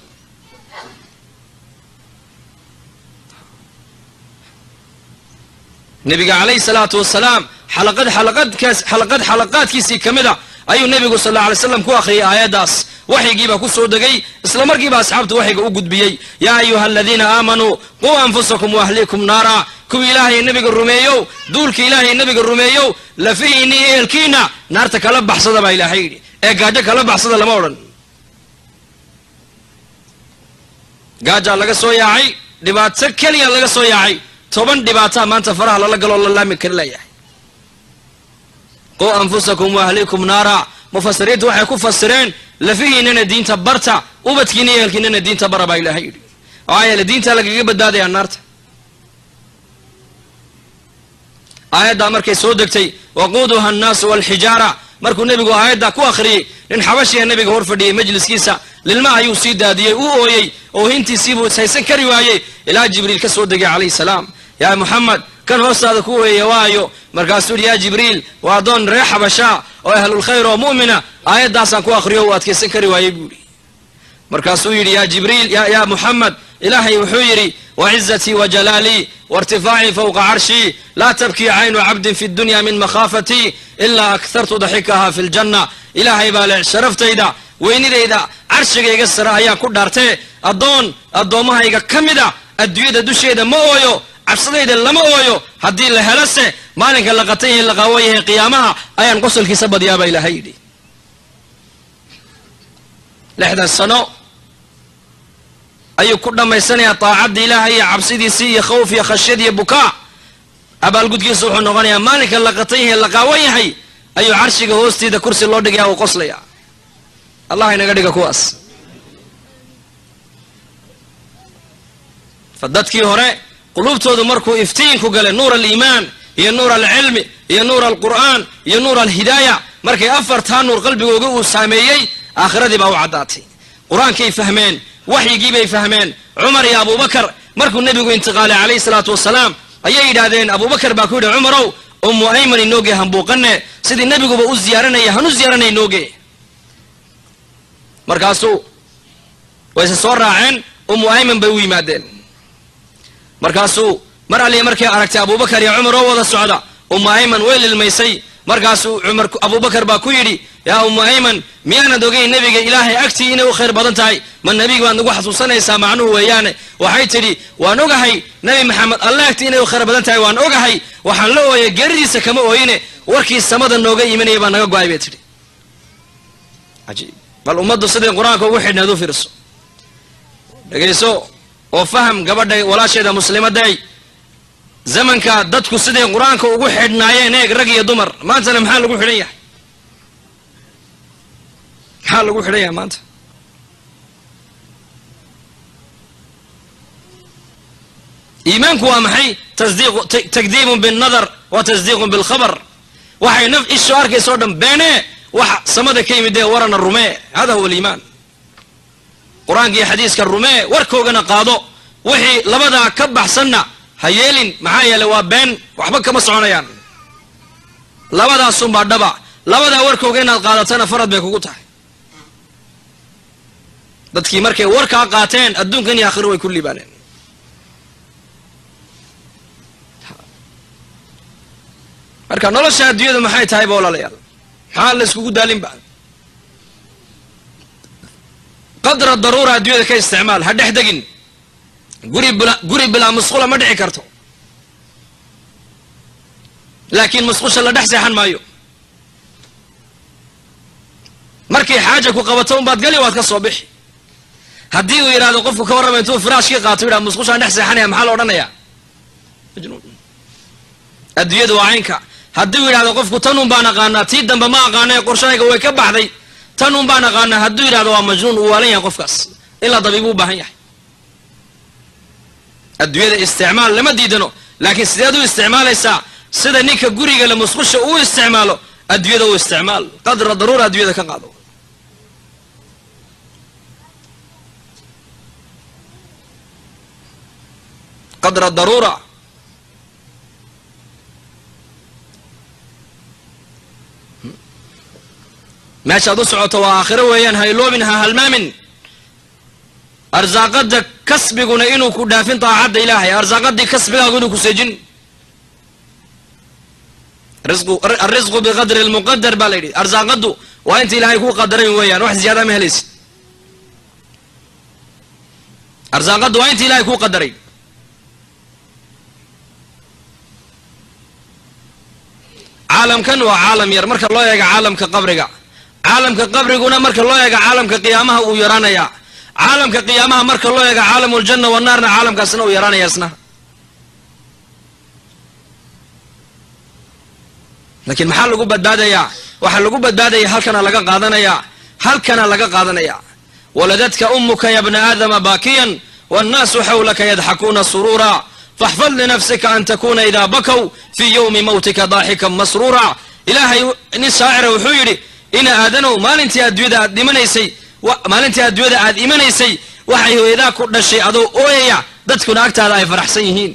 Nebiga calayhi salaatu wasalaam xalaqad xalaqadkaas xalaqad xalaqaadkiisii ka mid a ayuu nebigu sal alla alay slam ku akhriyay aayaddaas. Waxyigiibaa ku soo degay. Isla markiiba asxaabtu waxyiga u gudbiyey: "Yaa ayuha aladiina aamanuu quu anfusakum waahliikum naara". Kuwii Ilaahay nebiga rumeeyow, duulka Ilaahay nebiga rumeeyow, lafihiinni iyo ehelkiina naarta kala baxsada baa Ilaahay yidhi, ee gaajo kala baxsada lama odhan. Gaajaa laga soo yaacay, dhibaato keliya laga soo yaacay, 10 dhibaataa maanta faraha lala galoo la laami kari layahay. "Quu anfusakum waahlikum naara", mufasiriintu waxay ku fasireen lafihiinana diinta barta, ubadkiina iyo ehelkiinana diinta bara baa Ilaahay yidhi. Maxaa yeele diinta lagaga badbaadayaa naarta. Aayaddaa markay soo degtay, "Waquuduha annaasu walxijaara", markuu nebigu aayaddaa ku akhriyey, nin xabashiya nebiga hor fadhiyey majliskiisa. Lilma ayuu sii daadiyey, uu ooyey, oohintiisiibuu ishaysan kari waayey, ilaa Jibriil ka soo degay calayhi salaam. "Yaa Muxamed, kan hoostaada ku ooyaya waayo?" Markaasuu yidhi: "Yaa Jibriil, waa addoon reer Xabashaa oo ahlulkhayr oo mu'mina. Aayaddaasaan ku akhriyo, uu adkaysan kari waayey," buu yidhi. Markaasuu yidhi: "Yaa Jibriil, yaa Muxamed, Ilaahay wuxuu yidhi: 'Wacizatii wajalaalii wairtifaacii fawqa carshii, laa tabkii caynu cabdin fi dunya min makhaafatii ilaa akhartu daxikaha fi ljanna'. Ilaahay baa leh, sharaftayda, weynidayda, carshigayga sare ayaan ku dhaartee, addoon addoommahayga ka mida adduunyada dusheeda ma ooyo, cabsadayda lama ooyo. Haddii la helose, maalinka la qatan yahay, la qaawan yahay, qiyaamaha ayaan qosolkiisa badyaa,' baa Ilaahay yidhi." 60 sano ayuu ku dhammaysanayaa taacadda Ilaahay iyo cabsidiisii iyo khawf iyo khashyad iyo bukaa. Abaalgudkiisa wuxuu noqonayaa maalinka la qatan yahay, la qaawan yahay, ayuu carshiga hoosteeda kursi loo dhigaya, uu qoslaya. Allah inaga dhiga kuwaas. Fa dadkii hore quluubtoodu markuu iftiinku galay, nuur aliimaan iyo nuur alcilmi iyo nuur alqur'aan iyo nuur alhidaaya, markay afartaa nuur qalbigooga uu saameeyey, aakhiradii baa u caddaatay. Qur-aankay fahmeen, waxyigii bay fahmeen. Cumar iyo Abubakar markuu nebigu intiqaalay calayhi salaatu wasalaam, ayay yidhaahdeen, Abubakar baa ku yidhi: "Cumarow, Ummu Ayman inooge, hambuuqane, sidii nebiguba u ziyaaranaya hanu ziyaaranay inooge." Markaasuu wayse soo raaceen, Ummu Ayman bay u yimaadeen. Markaasuu mar alliya markay aragtay Abubakar iyo Cumar oo wada socda, Ummu Ayman way lilmaysay. Markaasuu Cumar, Abubakar baa ku yidhi: "Yaa Ummu Ayman, miyaanad ogeyn nebiga Ilaahay agtii inay u khayr badan tahay? Ma nebiga baad nagu xasuusanaysaa macnuhu weeyaane?" Waxay tidhi: "Waan ogahay Nebi Maxamed Alle agtii inay u khayr badan tahay, waan ogahay. Waxaan la ooyay geeridiisa kama ooyine, warkii samada nooga imanaya baa naga go-ay," bay tidhi. Cajiib! Bal ummaddu siday qur-aanka ugu xidhneed u fiirso, dhegayso oo faham gabadha walaasheeda muslimaday. Zamanka dadku siday qur-aanka ugu xidhnaayeen eeg, rag iyo dumar. Maantana maxaa lagu xidhan yahay? Maxaa lagu xidhan yahay maanta? Iimaanku waa maxay? Takdiibun binnadar wa tasdiiqun bilkhabar. Waxay naf ishu arkaysa o dhan beenee, wax samada ka yimid dee warana rumee. Hada huwa aliimaan. Qur-aanka iyo xadiiska rumee, warkoogana qaado. Wixii labadaa ka baxsanna ha yeelin, maxaa yeeley waa been, waxba kama soconayaan. Labadaasunbaa dhaba. Labadaa warkooga inaad qaadatana farad bay kugu tahay. Dadkii markay warkaa qaateen adduunkan iyo aakhiro way ku liibaaneen. Marka nolosha adduunyadu maxay tahay ba walaalayaal? Maxaa la iskugu daalinba? Qadra daruura adduunyada ka isticmaal, ha dhex degin. Guri bilaa musqula ma dhici karto, laakiin musqusha la dhex seexan maayo. Markay xaaja ku qabato unbaad gali, waad ka soo bixi. Haddii uu yidhahdo qofku ka warrama intuu firaashkii qaato yidhahdo musqushaan dhex seexanaya, maxaa la odhanayaa? Majnuun. Adduunyadu waa caynka. Haddii uu yidhahdo qofku tan un baan aqaanaa, tii dambe ma aqaana, ee qorshahayga way ka baxday, tan un baan aqaanaa hadduu yidhahdo, waa majnuun, uu waalan yahay qofkaas, in la dabiibu u baahan yahay. Adduunyada isticmaal lama diidano, laakiin sideed u isticmaalaysaa? Sida ninka guriga la musqusha uu isticmaalo adduunyada u isticmaal. Qadra daruura adduunyada ka qaado. Qadra daruura. Meeshaad u socoto waa aakhiro weeyaan, ha iloobin, ha halmaamin. Arsaaqada kasbiguna inuu ku dhaafin daacadda Ilaahay, arsaaqadii kasbigaagu inuu ku seejin. Alrisqu biqadri lmuqadar baa la yidhi. Arsaaqaddu waa inta Ilaahay kuu qadaray weeyaan, wax ziyaada ma helaysid. Arsaaqaddu waa inta Ilahay kuu qadaray. Caalamkan waa caalam yar marka loo eego caalamka qabriga. Caalamka qabriguna marka loo eego caalamka qiyaamaha uu yaraanayaa. Caalamka qiyaamaha marka loo eego caalamu ljanna wanaarna, caalamkaasna uu yaraanaya isna. Laakiin maxaa lagu badbaadayaa? Waxaa lagu badbaadaya halkana laga qaadanayaa, halkana laga qaadanaya. Waladadka ummuka ya bna aadama baakiyan, wannaasu xawlaka yadxakuuna suruura, faxfad linafsika an takuna idaa bakow fii yowmi mawtika daaxikan masruura. Ilaahay nin shaacira wuxuu yidhi: ina aadanow, maalintii adduunyada aad dhimanaysay, maalintii adduunyada aad imanaysay, waxay hooyadaa ku dhashay adoo ooyaya, dadkuna agtaada ay faraxsan yihiin.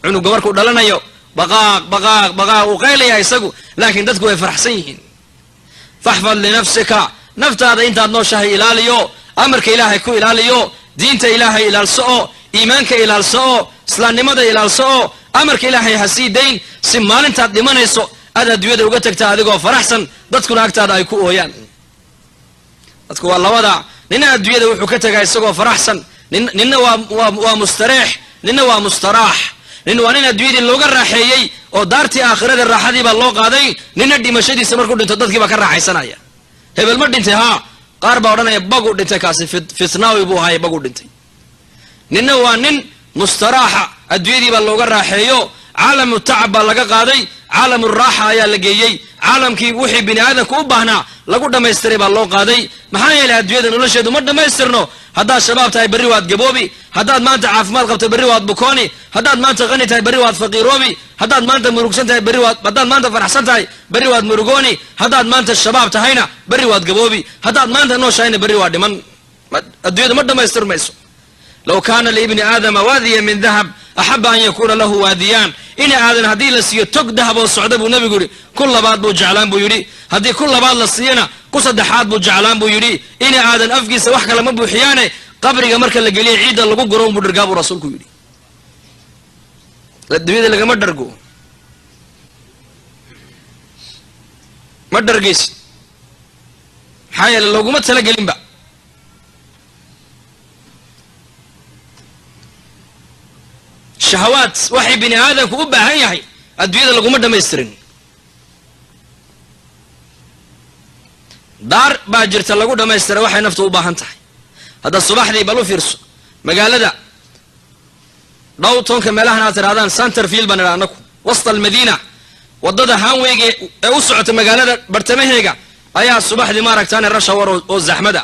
Cunuga markuu dhalanayo baqaaq baqaaq baqaaq uu qaylaya isagu, laakiin dadku way faraxsan yihiin. Faxfad linafsika, naftaada intaad nooshahay ilaaliyo, amarka Ilaahay ku ilaaliyo, diinta Ilaahay ilaalso oo iimaanka ilaalso oo islaamnimada ilaalso oo amarka Ilaahay ha sii dayn, si maalintaad dhimanayso aad adduunyada uga tagtaa adigoo faraxsan, dadkuna agtaada ay ku ooyaan. Dadku waa labada: nina adduunyada wuxuu ka tegaa isagoo faraxsan, ninna waa mustareex, ninna waa mustaraax. Nin waa nin adduunyadii looga raaxeeyey oo daartii aakhirada raaxadii baa loo qaaday. Nina dhimashadiisa markuu dhinto dadkii baa ka raaxaysanaya. Hebel ma dhintay? Haa. Qaar baa odhanaya baguu dhintay kaasi, fitnaawi buu ahaay, baguu dhintay. Ninna waa nin mustaraaxa, adduunyadii baa looga raaxeeyo, caalamu tacab baa laga qaaday, caalamu raaxa ayaa la geeyey, caalamkii wixii bini aadamka u baahnaa lagu dhammaystiray baa loo qaaday. Maxaa yeelay adduunyada nolosheedu ma dhammaystirno. Haddaad shabaab tahay berri waad gaboobi, haddaad maanta caafimaad qabto berri waad bukooni, haddaad maanta qani tahay berri waad faqiiroobi, haddaad maanta murugsan tahay berri waad, haddaad maanta faraxsan tahay berri waad murugooni, haddaad maanta shabaab tahayna berri waad gaboobi, haddaad maanta nooshahayna berri waa dhiman. Adduunyadu ma dhammaystirmayso. Low kaana liibni aadama waadiya min dahab axaba an yakuuna lahu waadiyaan. Ina aadan haddii la siiyo tog dahab oo socda, buu nebigu yidhi, ku labaad buu jeclaan buu yidhi. Haddii ku labaad la siiyana, ku saddexaad buu jeclaan buu yidhi. Ina aadan afkiisa wax kale ma buuxiyaane, qabriga marka la geliya ciidda lagu guro unbuu dhargaa, buu rasuulku yidhi. Adduunyada lagama dhargo, ma dhargaysid, maxaa yeele looguma talagelinba. Shahawaad waxay bini aadamku u baahan yahay adduunyada laguma dhamaystirin. Daar baa jirta lagu dhamaystira waxay naftu u baahan tahay. Hadda subaxdii bal u fiirso magaalada dhowtonka meelahan aad tidhahdaan Centerfield baan idhaa anaku, wasta almadiina, waddada hanweyga ee u socota magaalada bartamaheega ayaa subaxdii maaragtaane rasha war oo zaxmada.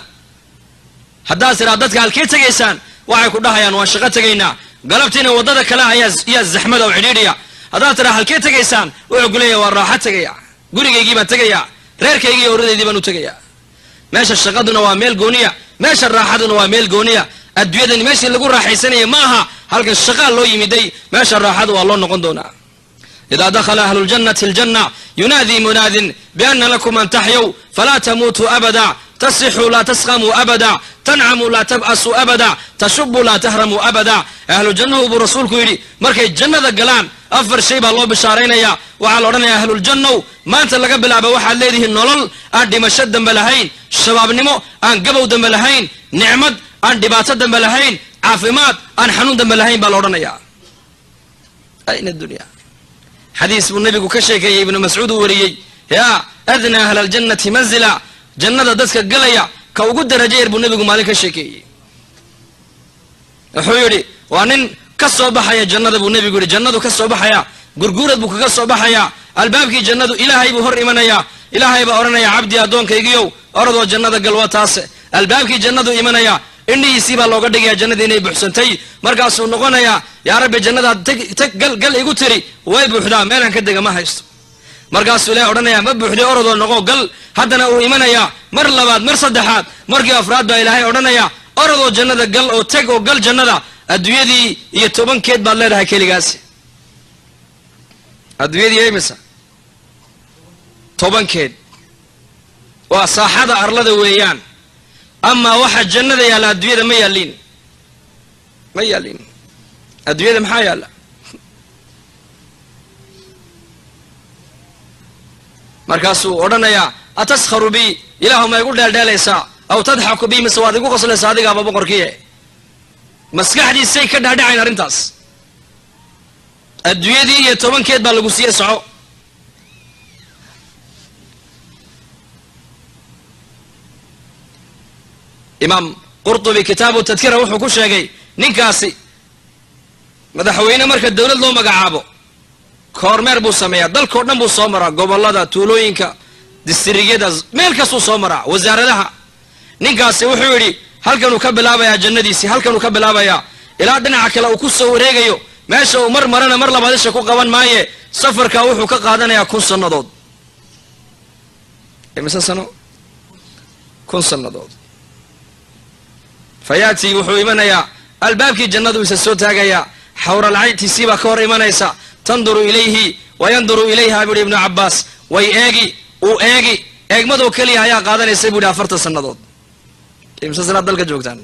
Haddaad tidhahdo dadka halkee tegaysaan, waxay ku dhahayaan waan shaqo tegaynaa. Galabtiina waddada kale ayaa yaa zaxmada oo cidhiidhiya. Haddaad tidhahdo halkee tegaysaan, wuxuu ku leeyahay waan raaxo tegaya, gurigaygii baan tegayaa, reerkaygii iyo oradeydii baan u tegayaa. Meesha shaqaduna waa meel gooniya, meesha raaxaduna waa meel gooniya. Adduunyadani meeshii lagu raaxaysanaya ma aha, halkan shaqaa loo yimiday, meesha raaxada waa loo noqon doonaa. Idaa dakhala ahlu ljannati aljanna yunaadii munaadin biana lakum an taxyow falaa tamuutuu abada, tasixuu laa tasqamuu abada, tancamuu laa tab'asuu abada, tashubuu laa tahramuu abada. Ahlu jannahu buu rasuulku yidhi markay jannada galaan 4 shay baa loo bishaaraynayaa. Waxaa la odhanayaa ahluljannow maanta laga bilaabo waxaad leedihiin nolol aan dhimasho dambe lahayn, shabaabnimo aan gabow dambe lahayn, nicmad aan dhibaato dambe lahayn, caafimaad aan xanuun dambe lahayn baa la odhanayaa. Ayna dunya. Xadiis buu nabigu ka sheekeeyey, Ibnu Mascuud uu wariyey, yaa adnaa ahla aljannati manzila, jannada dadka galaya ka ugu darajo yar buu nabigu maalin ka sheekeeyey. Wuxuu yidhi waa nin ka soo baxaya jannada buu nabigu yidhi, jannadu ka soo baxaya, gurguurad buu kaga soo baxayaa, albaabkii jannadu ilaahay buu hor imanayaa. Ilaahay baa odhanaya cabdi addoonkaygiyow orodoo jannada gal, waa taase. Albaabkii jannadu imanaya, indhihiisii baa looga dhigayaa jannadii inay buuxsantay. Markaasuu noqonayaa yaa rabbi jannadaad tag gal gal igu tiri way buuxdaa, meelaan ka dega ma haysto. Markaasuu ilahay odhanayaa ma buuxday, orodoo noqo gal. Haddana uu imanayaa mar labaad, mar saddexaad, markii afraad baa ilaahay odhanayaa orodoo jannada gal oo teg oo gal jannada. Adduunyadii iyo 10keed baad leedahay keligaasi. Adduunyadii imisa 10keed waa saaxada arlada weeyaan. Amaa waxa jannada yaalla adduunyada ma yaallin, ma yaallin. Adduunyada maxaa yaalla? Markaasuu odhanayaa ataskharu bi, ilaahu ma igu dheeldheelaysaa, aw tadxaku bi, mise waad igu qoslaysaa adigaaba boqorkiie. Maskaxdiisay ka dhaadhacayn arrintaas. Adduunyadii iyo 10keed baa lagu siiye soco. Imaam Qurtubi kitaabu tadkira wuxuu ku sheegay ninkaasi madaxweyne marka dawlad loo magacaabo kormeer buu sameeyaa, dalkao dhan buu soo maraa, gobollada, tuulooyinka, distriyada, meel kastuu soo maraa, wasaaradaha. Ninkaasi wuxuu yidhi halkanuu ka bilaabayaa jannadiisii, halkanuu ka bilaabayaa ilaa dhinaca kale uu ku soo wareegayo. Meesha uu mar marana mar labaad isha ku qaban maaye, safarkaa wuxuu ka qaadanayaa 1000 sannadood. Imise sano? 1000 sannadood. Fayaati wuxuu imanayaa albaabkii jannadu isa soo taagayaa, xawralcayntiisii baa ka hor imanaysa. Tanduru ilayhi wa yanduru ilayha buu yidhi Ibnu Cabbaas, way eegi, uu eegi, eegmadoo keliya ayaa qaadanaysa buu yidhi 40 sannadood. Imse sanaad dalka joogtaan?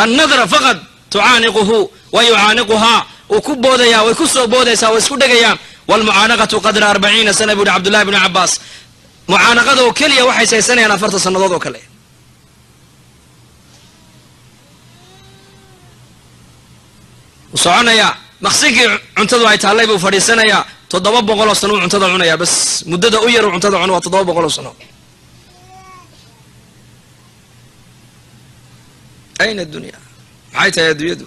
Annadra faqad tucaaniquhu wa yucaaniquhaa, uu ku boodayaa, way ku soo boodaysaa, way isku dhegayaan. Waalmucaanaqatu qadra 40 sana buu yidhi Cabdullahi ibnu Cabbaas. Mucaanaqadoo keliya waxay saysanayaan 40 sannadood oo kale. Wuu soconayaa, maqsinkii cuntadu ay taallay buu fadhiisanayaa, 700 sano uu cuntada cunayaa. Bas muddada u yar uu cuntada cuno waa 700 sano. Ayna dunya? Maxay tahay adduunyadu?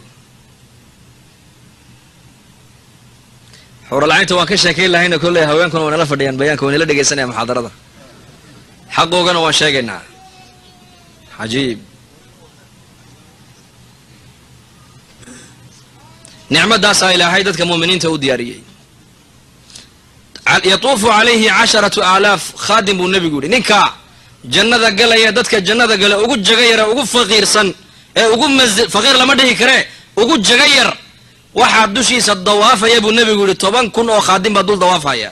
Xawralcaynta waan ka sheekayn lahayna kolley, haweenkuna waa nala fadhiyaan bayaanka, waa nala dhegaysanaya muxaadarada, xaqoogana waan sheegaynaa. Cajiib. Nicmadaasaa ilaahay dadka muuminiinta u diyaariyey. Yatuufu calayhi 10,000 khaadim buu nebigu yidhi. Ninka jannada galaya, dadka jannada gale ugu jaga yara, ugu faqiirsan ee ugu faqiir lama dhihi karee, ugu jaga yar, waxaa dushiisa dawaafaya buu nebigu yidhi 10,000 oo khaadim baa dul dawaafaya.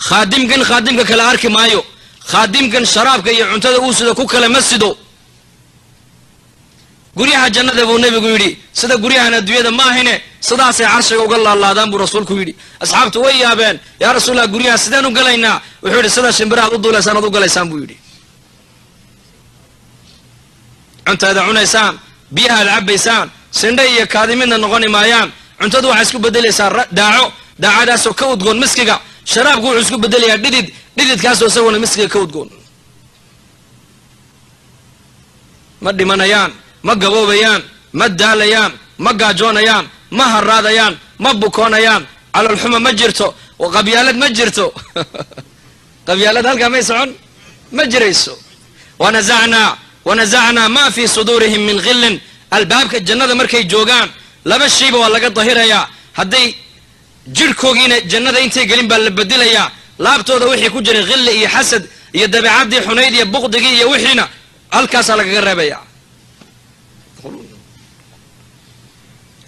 Khaadimkan khaadimka kale arki maayo, khaadimkan sharaabka iyo cuntada uu sido ku kale ma sido. Guryaha jannada buu nebigu yidhi sida guryahan adduunyada maahine, sidaasay carshiga uga laalaadaan buu rasuulku yidhi. Asxaabtu way yaabeen, yaa rasuulallah guryaha sideen u galaynaa? Wuxuu yidhi sida shimbirahaad u duulaysaan aad u galaysaan buu yidhi. Cuntaada cunaysaan, biyahaad cabbaysaan, sindhe iyo kaadi midna noqoni maayaan. Cuntadu waxay isku bedelaysaa daaco, daacadaasoo ka udgoon miskiga. Sharaabku wuxuu isku bedelayaa dhidid, dhididkaasoo isaguna miskiga ka udgoon. Ma dhimanayaan, ma gaboobayaan, ma daalayaan, ma gaajoonayaan, ma haraadayaan, ma bukoonayaan, caloolxuma ma jirto, qabyaalad ma jirto. Qabyaalad halkaa may socon, ma jirayso. Wanazacnaa ma fii suduurihim min khillin. Albaabka jannada markay joogaan laba shayba waa laga dahirayaa. Hadday jidhkoogiina jannada intay gelin baa la bedelayaa, laabtooda wixii ku jiray khilli iyo xasad Iyo dabeecaddii xunayd iyo buqdigii iyo wixiina halkaasaa lagaga reebaya.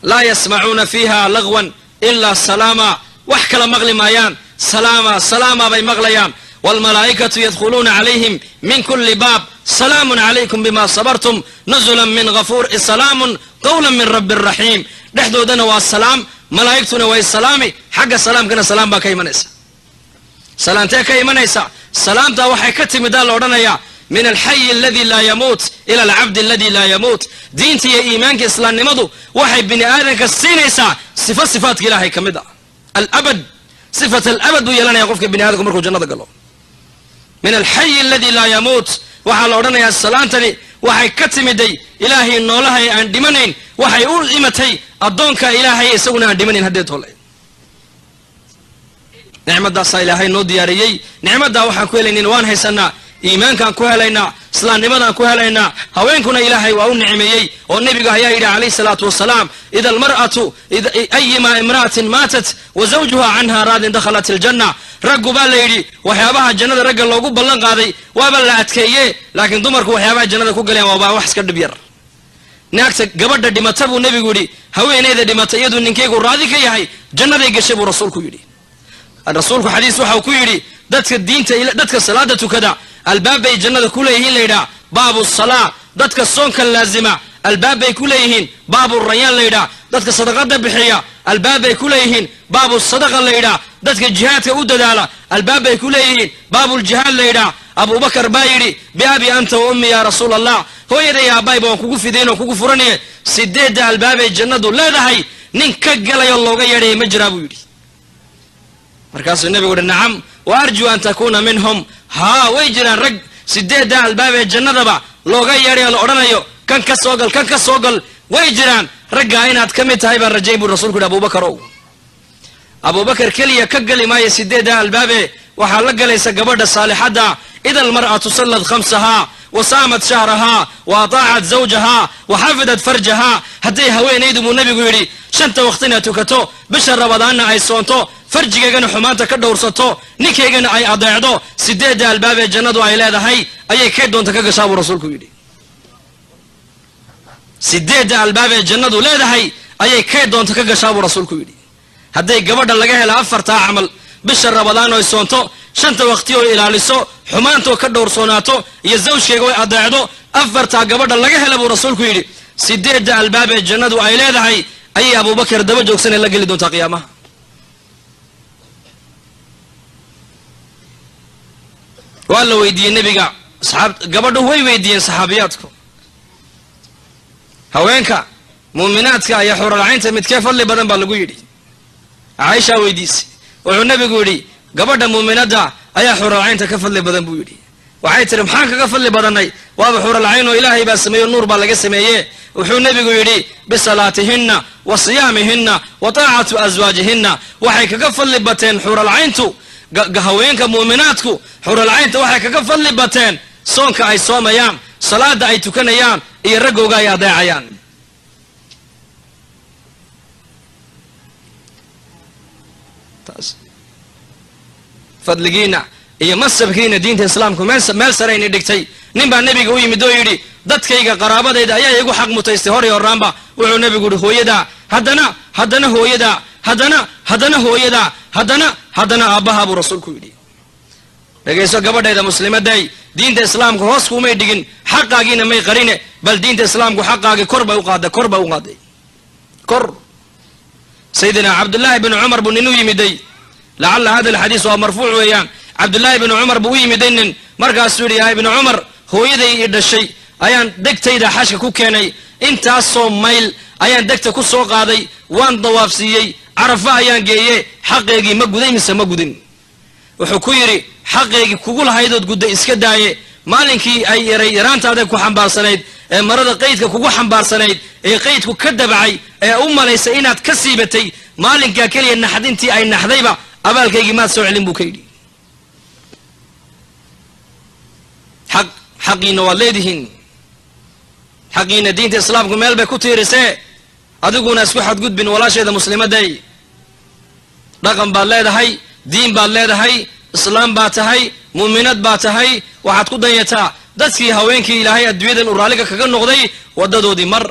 Laa yasmacuuna fiiha lagwan ilaa salaama, wax kala maqli maayaan, salaama salaama bay maqlayaan. Waalmalaa'ikatu yadkhuluuna calayhim min kuli baab, salaamun calaykum bima sabartum nuzulan min ghafuur, salaamun qawlan min rabbi raxiim. Dhexdoodana waa salaam, malaa'igtuna way salaami, xagga salaamkana salaam baa ka imanaysa. Salaamtee ka imanaysa? Salaamtaa waxay ka timidaa la odhanayaa min alxayi aladi laa yamuut ila alcabdi aladi laa yamuut. Diinta iyo iimaanka islaamnimadu waxay bini aadanka siinaysaa sifo sifaadka ilaahay ka mid ah, alabad, sifat alabad buu yeelanaya qofka bini aadamku markuu jannada galo. Min alxayi aladi laa yamuut waxaa la odhanayaa salaantani waxay ka timiday ilaahay noolahay aan dhimanayn, waxay u imatay addoonka ilaahay isaguna aan dhimanayn. Haddee toole nicmadaasaa ilaahay noo diyaariyey, nicmaddaa waxaan ku helaynin waan haysanaa, iimaankaan ku helaynaa, islaamnimadaan ku helaynaa. Haweenkuna ilaahay waa u nicmeeyey oo nebigu ayaa yidhi calayhi salaatu wasalaam, ida almar'atu ayimaa imra'atin maatat wa zawjuha canha raadin dakhalat aljanna. Raggu baa la yidhi waxyaabaha jannada ragga loogu ballan qaaday waaba la adkeeye, laakiin dumarku waxyaabaha jannada ku galeen waaba wax iska dhib yar. Naagta gabadha dhimata buu nebigu yidhi, haweeneyda dhimata iyaduu ninkaygu raadi ka yahay jannaday gashay buu rasuulku yidhi. Rasuulku xadiis waxau ku yidhi dadka diinta, dadka salaada tukada albaab bay jannada ku leeyihiin layidhaah baabu salaa, dadka soonka laazima albaab bay ku leeyihiin baabu rayaan layidhaah, dadka sadaqada bixiya albaab bay ku leeyihiin baabu sadaqa layidhaah, dadka jihaadka u dadaala albaab bay ku leeyihiin baabuljihaad layidhaah. Abubakar baa yidhi biabi anta wa ummi yaa rasuul allah, hooyaday aabbayba waan kugu fidayn oo kugu furanaye, 8 albaabay jannadu leedahay nin ka galayo looga yeedhaya ma jiraa buu yidhi. Markaasuu nebigu uhi nacam wa arjuu an takuuna minhum. Haa, way jiraan rag 8 albaab ee jannadaba looga yeedhayo la odhanayo kan ka soo gal, kan ka soo gal, way jiraan raggaa inaad ka mid tahay baan rajayn buu rasulku yidhi. Abubakar ow, Abubakar keliya ka geli maayo 8 albaabe, waxaa la galaysa gabadha saalixadda. Ida almar'atu sallad khamsahaa wa saamat shahrahaa wa ataacat zawjahaa wa xafidat farjahaa, hadday haweenaydu buu nebigu yidhi 5 waqtina tukato, bisha rabadaanna ay soonto, farjigeygana xumaanta ka dhowrsato, ninkaygana ay adeecdo, 8 albaab ee jannadu ay leedahay ayay kay doonta ka gashaa buu rasuulku yidhi. 8 albaab ee jannadu leedahay ayay kay doonta ka gashaa buu rasuulku yidhi. Hadday gabadha laga helo 4 camal, bisha rabadaan oy soonto, 5 waqti oo ilaaliso, xumaantoo ka dhowrsoonaato, iyo zawjkeega oy adeecdo, 4 gabadha laga hela buu rasuulku yidhi 8 albaab ee jannadu ay leedahay ayay Abubakar daba joogsanee la geli doontaa qiyaamaha. Waa la weydiiyey nebiga, gabadhu way weydiiyeen saxaabiyaadku, haweenka muuminaadka iyo xuralcaynta midkee fadli badan baa lagu yidhi. Caaishaa weydiisay, wuxuu nebigu yidhi gabadha muuminadda ayaa xuralcaynta ka fadli badan buu yidhi. Waxay tihi maxaan kaga fadli badannay, waaba xuralcayn oo ilaahay baa sameeyo, nuur baa laga sameeye. Wuxuu nebigu yidhi bisalaatihinna wa siyaamihinna wa taacatu aswaajihinna, waxay kaga fadli bateen xuralcayntu, haweenka muuminaadku xuralcaynta waxay kaga fadli bateen soonka ay soomayaan, salaada ay tukanayaan, iyo raggooga ay adeecayaan. Fadligiina iyo masabkiina diinta islaamku meel sarayna dhigtay. Nin baa nebiga u yimid oo yidhi dadkayga qaraabadayda ayaa igu xaq mutaystay hor iyo horraanba. Wuxuu nebigu yidhi hooyadaa, haddana haddana hooyadaa, haddana haddana hooyadaa, haddana haddana aabbahaa buu rasuulku yidhi. Dhegayso gabadhayda muslimaday, diinta islaamku hoos kuumay dhigin, xaqaagiina may qarine, bal diinta islaamku xaqaagii kor bay u qaaday, kor bay u qaaday, kor. Sayidina Cabdullaahi binu Cumar buu nin u yimiday, lacalla hada alxadiis waa marfuuc weeyaan. Cabdullaahi binu Cumar buu u yimiday nin, markaasuu yidhi yaa ibnu Cumar, hooyaday i dhashay ayaan degtayda xashka ku keenay, intaasoo mayl ayaan degta ku soo qaaday, waan dawaafsiiyey, carafa ayaan geeye, xaqeygii ma guday mise ma gudin? Wuxuu ku yidhi xaqeygii kugu lahaydood gudday iska daaye, maalinkii ay yaray yaraantaada ku xambaarsanayd ee marada qaydka kugu xambaarsanayd ee qaydku ka dabacay ee u malaysay inaad ka siibatay, maalinkaa keliya naxdintii ay naxdayba abaalkaygii maad soo celin buu ka yidhi. Xaqiina waad leedihiin, xaqiina diinta islaamku meel bay ku tiirisee, adiguna isku xadgudbin walaasheeda muslimaday. Dhaqan baad leedahay, diin baad leedahay, Islaam baa tahay, muuminad baa tahay, waxaad ku dayataa dadkii haweenkii Ilaahay adduunyadan uu raalliga kaga noqday waddadoodii. Mar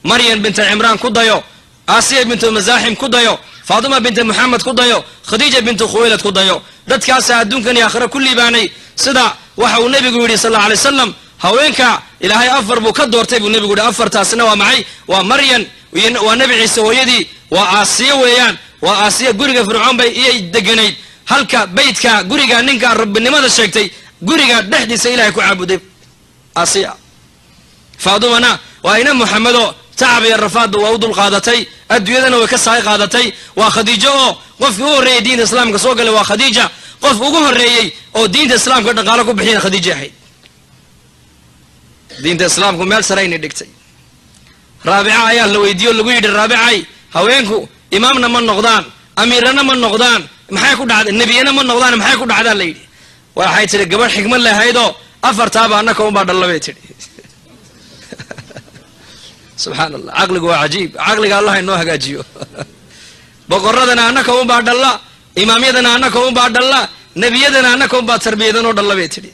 Maryam binta Cimraan ku dayo, Aasiya bintu Masaaxim ku dayo, Faatima binta Moxamed ku dayo, Khadiija bintu Khuwaylad ku dayo. Dadkaasaa adduunkan iyo aakhira ku liibaanay. Sida waxa uu nebigu yidhi sal alla alay wasalam, haweenka Ilaahay afar buu ka doortay buu nebigu yidhi. Afartaasina waa maxay? Waa Maryan, waa Nebi Ciise hooyadii, waa Aasiya weeyaan. Waa Aasiya, guriga Fircoon bay iyay deganayd, halka baytka guriga ninka rabbinimada sheegtay, guriga dhexdiisa Ilahay ku caabuday Aasiya. Faadumana waa ina Moxamedo, tacab iyo rafaadba waa u dul qaadatay, adduunyadana way ka saay qaadatay. Waa Khadiijo oo qofkii u horreeyey diinta Islaamka soo galay waa Khadiija. Qof ugu horreeyey oo diinta Islaamka dhaqaalo ku bixiyana Khadiija ahayd. Diinta Islaamku meel sarayna dhigtay. Raabica ayaa la weydiiye o lagu yidhi: "Raabicay, haweenku imaamna ma noqdaan, amiirana ma noqdaan, maxay ku dhacda? Nebiyana ma noqdaan, maxay ku dhacdaan?" la yidhi. Waxay tidhi, gabadh xikmad lahaydoo, "Afartaaba annaka unbaa dhalla," bay tidhi. Subxaan Allah, caqligu waa cajiib. Caqliga Allah inoo hagaajiyo. Boqoradana annaka unbaa dhalla, imaamyadana annaka unbaa dhalla, nebiyadana annaka unbaa tarbiyadan oo dhalla, bay tidhi.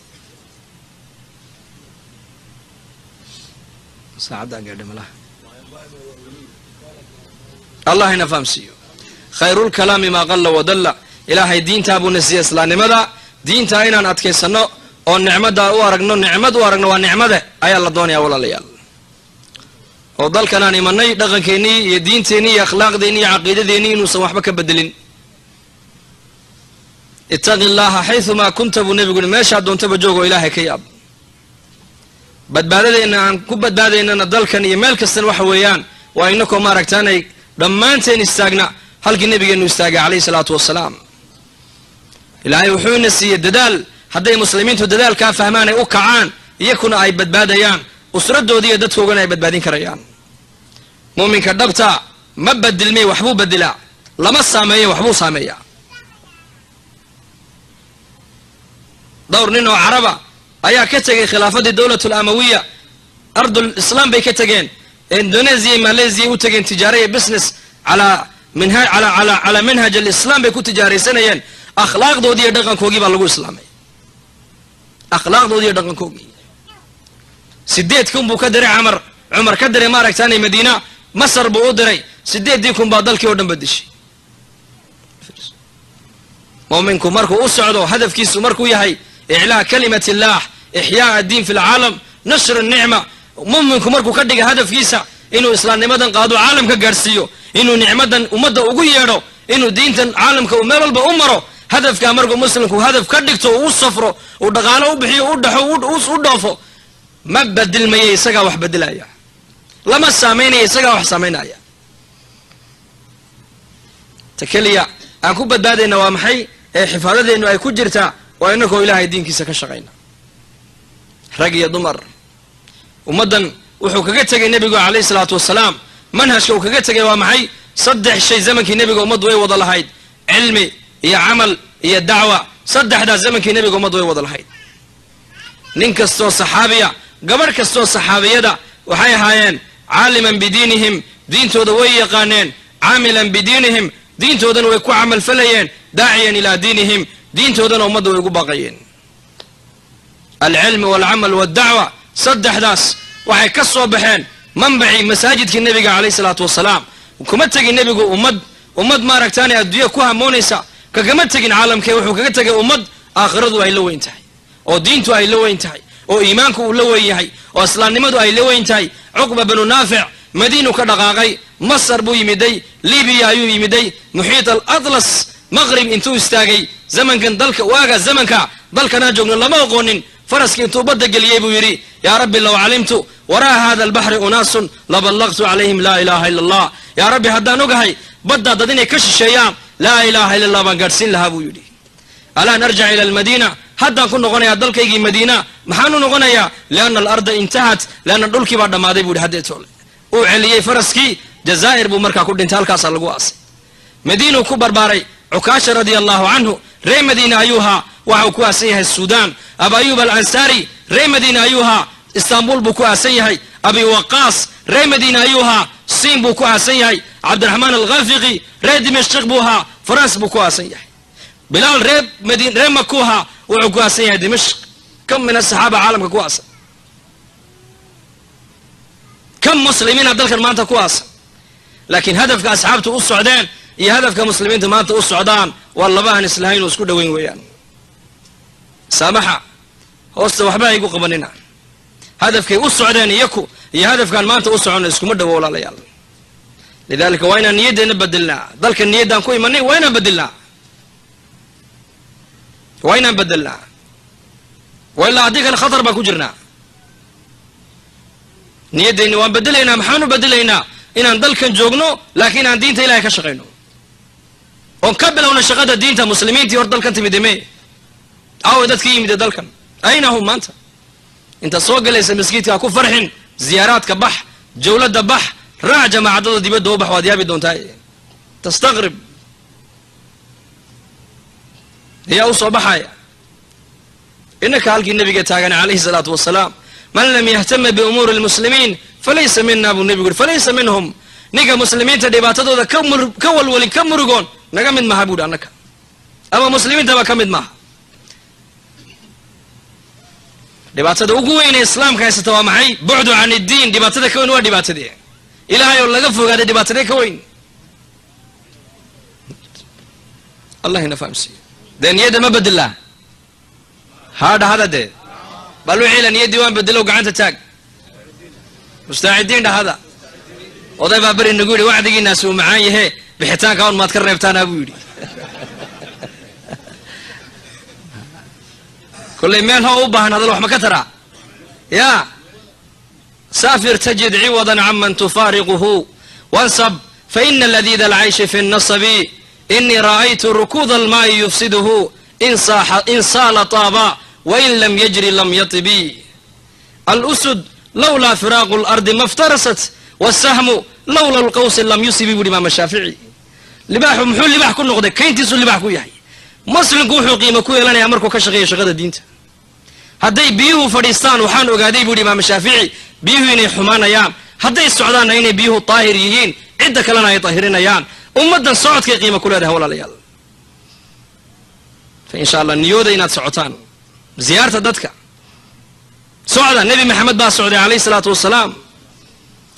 Saacaddaa gaadha malaha. Allah ina fahamsiiyo. Khayrulkalaami maa qalla wadalla. Ilaahay diintaa buu na siiyey, islaamnimada. Diintaa inaan adkaysanno oo nicmaddaa u aragno, nicmad u aragno, waa nicmade, ayaa la doonayaa, walaalayaal. Oo dalkanaan imanay dhaqankeennii iyo diinteennii iyo akhlaaqdeennii iyo caqiidadeennii inuusan waxba ka bedelin. "Ittaqi llaha xayumaa kunta," buu nebigu yidhi, meeshaa doontaba joog oo Ilaahay ka yaab. Badbaadadeenna aan ku badbaadaynana dalkan iyo meel kastana waxa weeyaan waa inakoo maaragtaanay dhammaanteen istaagna halkii nebigeennu istaagay calayhi salaatu wasalaam. Ilaahay wuxuuna siiyey dadaal. Hadday muslimiintu dadaalkaa fahmaan ay u kacaan, iyakuna ay badbaadayaan, usradoodii iyo dadkoogana ay badbaadin karayaan. Muuminka dhabta ma badilmay, waxbuu bedilaa. Lama saameeyo, waxbuu saameeyaa. Dhowr nin oo Caraba ayaa ka tegay khilaafadii dowlatul Amawiya, ardul Islaam bay ka tegeen, Indonesia, Malaysia u tegeen, tijaara iyo business calaa minha ala ala calaa manhaj alislaam bay ku tijaaraysanayeen. Akhlaaqdoodii iyo dhaqankoogii baa lagu islaamay, akhlaaqdoodii iyo dhaqankoogii. 8,000 buu ka diray Camar, Cumar ka diray maaragtaanay Madiina, Masar buu u diray. 8,000 baa dalkii oo dhan badishay. Muuminku markuu u socdo, hadafkiisu markuu yahay iclaa kalimat illah, ixyaa addiin fi lcaalam, nashr nicma, muminku markuu ka dhiga hadafkiisa inuu islaamnimadan qaado, caalamka gaadhsiiyo, inuu nicmadan ummadda ugu yeedho, inuu diintan caalamka uu meel walba u maro, hadafkaa markuu muslimku hadaf ka dhigto, uu u safro, uu dhaqaalo u bixiyo, u dhaxo, u dhoofo, ma bedilmaya, isagaa wax bedelaya. Lama saamaynaya, isagaa wax saamaynaya. Ta keliya aan ku badbaadayna waa maxay ee xifaadadeennu ay ku jirtaa? Waa inakoo Ilaahay diinkiisa ka shaqayna, rag iyo dumar. Ummaddan wuxuu kaga tegay nebigu calayhi salaatu wasalaam, manhajka uu kaga tegay waa maxay? Saddex shay zamankii nebiga ummaddu way wada lahayd: cilmi iyo camal iyo dacwa. Saddexdaas zamankii nebiga ummaddu way wada lahayd. Nin kastoo saxaabiya, gabadh kastoo saxaabiyada, waxay ahaayeen caaliman bidiinihim, diintooda way yaqaaneen, caamilan bidiinihim, diintoodana way ku camalfalayeen, daaciyan ilaa diinihim, diintoodana ummadda way ugu baaqayeen. Alcilmi walcamal waaldacwa, saddexdaas waxay ka soo baxeen manbacii masaajidkii nebiga calayhi salaatu wasalaam. Kuma tegin nebigu ummad maaragtaanay adduunya ku hamoonaysa, kagama tegin caalamkee. Wuxuu kaga tegay ummad aakhiradu ay la weyn tahay, oo diintu ay la weyn tahay, oo iimaanku uu la weyn yahay, oo islaamnimadu ay la weyn tahay. Cuqba banu Naafic Madiinu ka dhaqaaqay, Masar buu yimiday, Libiya ayuu yimiday, muxiit al Atlas maqrib intuu istaagay, zamankan dalka waaga zamanka dalkanaan joogno lama oqoonin, faraskii intuu badda geliyey buu yidhi: "Yaa rabbi, low calimtu waraa hada albaxri unaasun laballaqtu calayhim laa ilaaha illa Allah. Yaa Rabbi, haddaan ogahay baddaa dad inay ka shisheeyaan, laa ilaaha illa Allah baan gaadhsiin lahaa," buu yidhi. "Alaan arjac ila almadiina, haddaan ku noqonayaa dalkaygii Madiina. Maxaan u noqonayaa? Lianna alarda intahat, lianna dhulkii baa dhammaaday," buu yidhi. Haddeetoole uu celiyey faraskii, Jazaa'ir buu markaa ku dhintay, halkaasaa lagu aasay. Madiinuu ku barbaaray. Cukaasha radia allahu canhu ree Madiina ayuu ahaa, waxa uu ku aasan yahay Suudaan. Aba Ayub Alansaari ree Madiina ayuu ahaa, Istanbul buu ku aasan yahay. Abi Waqaas ree Madiina ayuu ahaa, Siin buu ku aasan yahay. Cabdiraxmaan Alkhafiqi ree Dimashq buu ahaa, Faranse buu ku aasan yahay. Bilaal reer madiin, reer Makuha, wuxuu ku aasan yahay Dimashq. Kam min asaxaaba caalamka ku aasan? Kam muslimiina dalkan maanta ku aasan? Laakiin hadafka asxaabtu u socdeen iyo hadafka muslimiinta maanta u socdaan waa laba aan islahayn oo isku dhoweyn weeyaan. Saamaxa, hoosta waxba haygu qabanina. Hadafkay u socdeen iyaku iyo hadafkaan maanta u soconno iskuma dhowo, walaalayaal. Lidalika waa inaan niyaddeena bedelnaa. Dalka niyaddaan ku imanay waa inaan bedelnaa, waa inaan bedelnaa. Wa ilaa haddii kale khatar baan ku jirnaa. Niyaddeenni waan bedelaynaa. Maxaanu bedelaynaa? Inaan dalkan joogno, laakiin aan diinta Ilahay ka shaqayno, oon ka bilowno shaqada diinta. Muslimiintii hor dalkan timide me? Aawe dadka yimide dalkan? Ayna hum maanta? Intaad soo galaysa maskiidka ha ku farxin. Ziyaaraadka bax, jawladda bax, raac jamaacadada, dibadda u bax, waad yaabi doontaa. Tastaqrib, ayaa u soo baxaya inaka halkii nabiga taagan calayhi salaatu wasalaam. Man lam yahtama biumuuri lmuslimiin falaysa mina, buu nebigu yuri, falaysa minhum. Ninka muslimiinta dhibaatadooda ka walwalin, ka murugoon, naga mid maha, buuhi. Annaka ama muslimiintaba ka mid maaha. Dhibaatada ugu weyn ee islaamka haysata waa maxay? Bucdu can iddiin. Dhibaatada ka weyn waa dhibaatadee? Ilaahay oo laga fogaaday dhibaatadee ka weyn? Allah ina fahamsiiyo. Dee niyadda ma bedelaa? Haa, dhahada dee. Bal wixiila niyaddii waan bedelow, gacanta taag. Mustaacidiin dhahada. Oday baa beri nagu yidhi, wacdigiinaasi uu macaan yahe, bixitaanka on maad ka reebtaanaa, buu yidhi. Kollay meel hoo u baahan hadal wax ma ka taraa? Ya saafir tajid ciwadan canman tufaariquhu wansab, faina ladiida alcayshi fi nnasabi. Inii ra'aytu rukuuda almaa'i yufsiduhu, in saala taaba wain lam yajri lam yatibi. Alusud lawlaa firaaqu lardi ma ftarasat, wasahmu lawla alqawsi lam yusibi, buuhi imaam Shaafici. Libaaxu muxuu libaax ku noqday? Kayntiisuu libaax ku yahay. Muslimku wuxuu qiimo ku yeelanayaa markuu ka shaqeeyo shaqada diinta. Hadday biyuhu fadhiistaan, waxaan ogaaday, buuhi imaam Shaafici, biyuhu inay xumaanayaan. Hadday socdaanna inay biyuhu daahir yihiin, cidda kalena ay dahirinayaan. Ummaddan socodkay qiimo ku leedahay, walaalayaal. Fa insha Allah niyooda inaad socotaan, ziyaarta dadka socda. Nebi Maxamed baa socday calayhi salaatu wasalaam.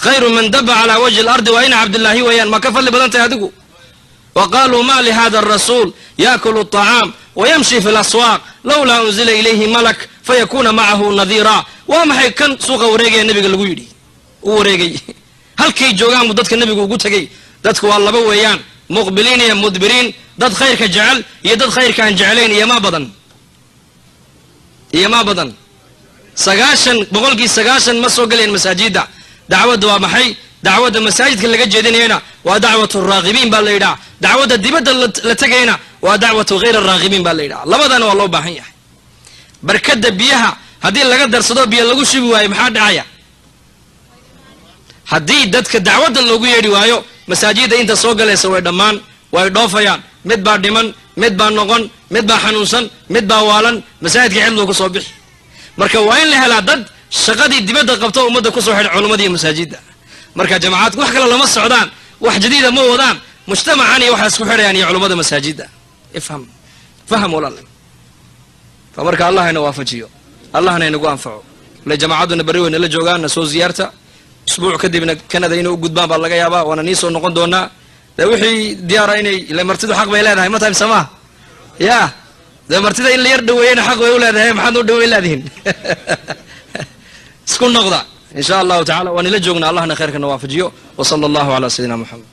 Khayru man daba calaa wajhi alardi waa ina Cabdillaahi weeyaan. Ma ka fadli badan tahay adigu? Wa qaaluu ma lihada arasuul yaakulu aطacaam wayamshi fi laswaaq, lawlaa unzila ilayhi malak fayakuna macahu nadiira. Waa maxay kan suuqa wareegaya? Nebiga lagu yidhi u wareegay. Halkay joogaan buu dadka nebigu ugu tegey. Dadku waa laba weeyaan, muqbiliin iyo mudbiriin, dad khayrka jecel iyo dad khayrkaan jeclayn. Iyo maa badan, iyo maa badan? 90% ma soo gelayaan masaajidda. Dacwadda waa maxay? Dacwadda masaajidka laga jeedinayana waa dacwatu raagibiin baa la yidhaha. Dacwadda dibadda la tegayna waa dacwatu hayr araagibiin baa la yidhaha. Labadana waa loo baahan yahay. Barkadda biyaha haddii laga darsado biyo lagu shubi waayo, maxaa dhacaya? Haddii dadka dacwadda loogu yeedhi waayo, masaajidda inta soo galaysa way dhammaan, way dhoofayaan. Mid baa dhiman, mid baa noqon, mid baa xanuunsan, mid baa waalan, masaajidka xidluu ku soo bixi. Marka waa in la helaa dad shaqadii dibadda qabto, ummadda kusoo xidha culummada iyo masaajidda. Marka jamacaadku wax kale lama socdaan, wax jadiida ma wadaan. Mujtamacan iyo waxaa isku xidhayaan iyo culummada masaajidda. Ifham, faham, walaal. Fa marka Allah ina waafajiyo, Allahna inagu anfaco. Le jamacadduna berri wayna la joogaan, na soo ziyaarta. Usbuuc kadibna Canada inay u gudbaan baa laga yaabaa, waana nii soo noqon doonaa. Dee wixii diyaara inay ile martidu xaq bay leedahay, ma tahay samaha? Ya dee martida in la yar dhaweeyena xaq bay u leedahay. Maxaad u dhaweyn laadihin? Isku noqda insha Allahu tacala, waan ila joognaa. Allahna khayrkana waafajiyo. Wa sala allahu calaa sayidina Moxamed.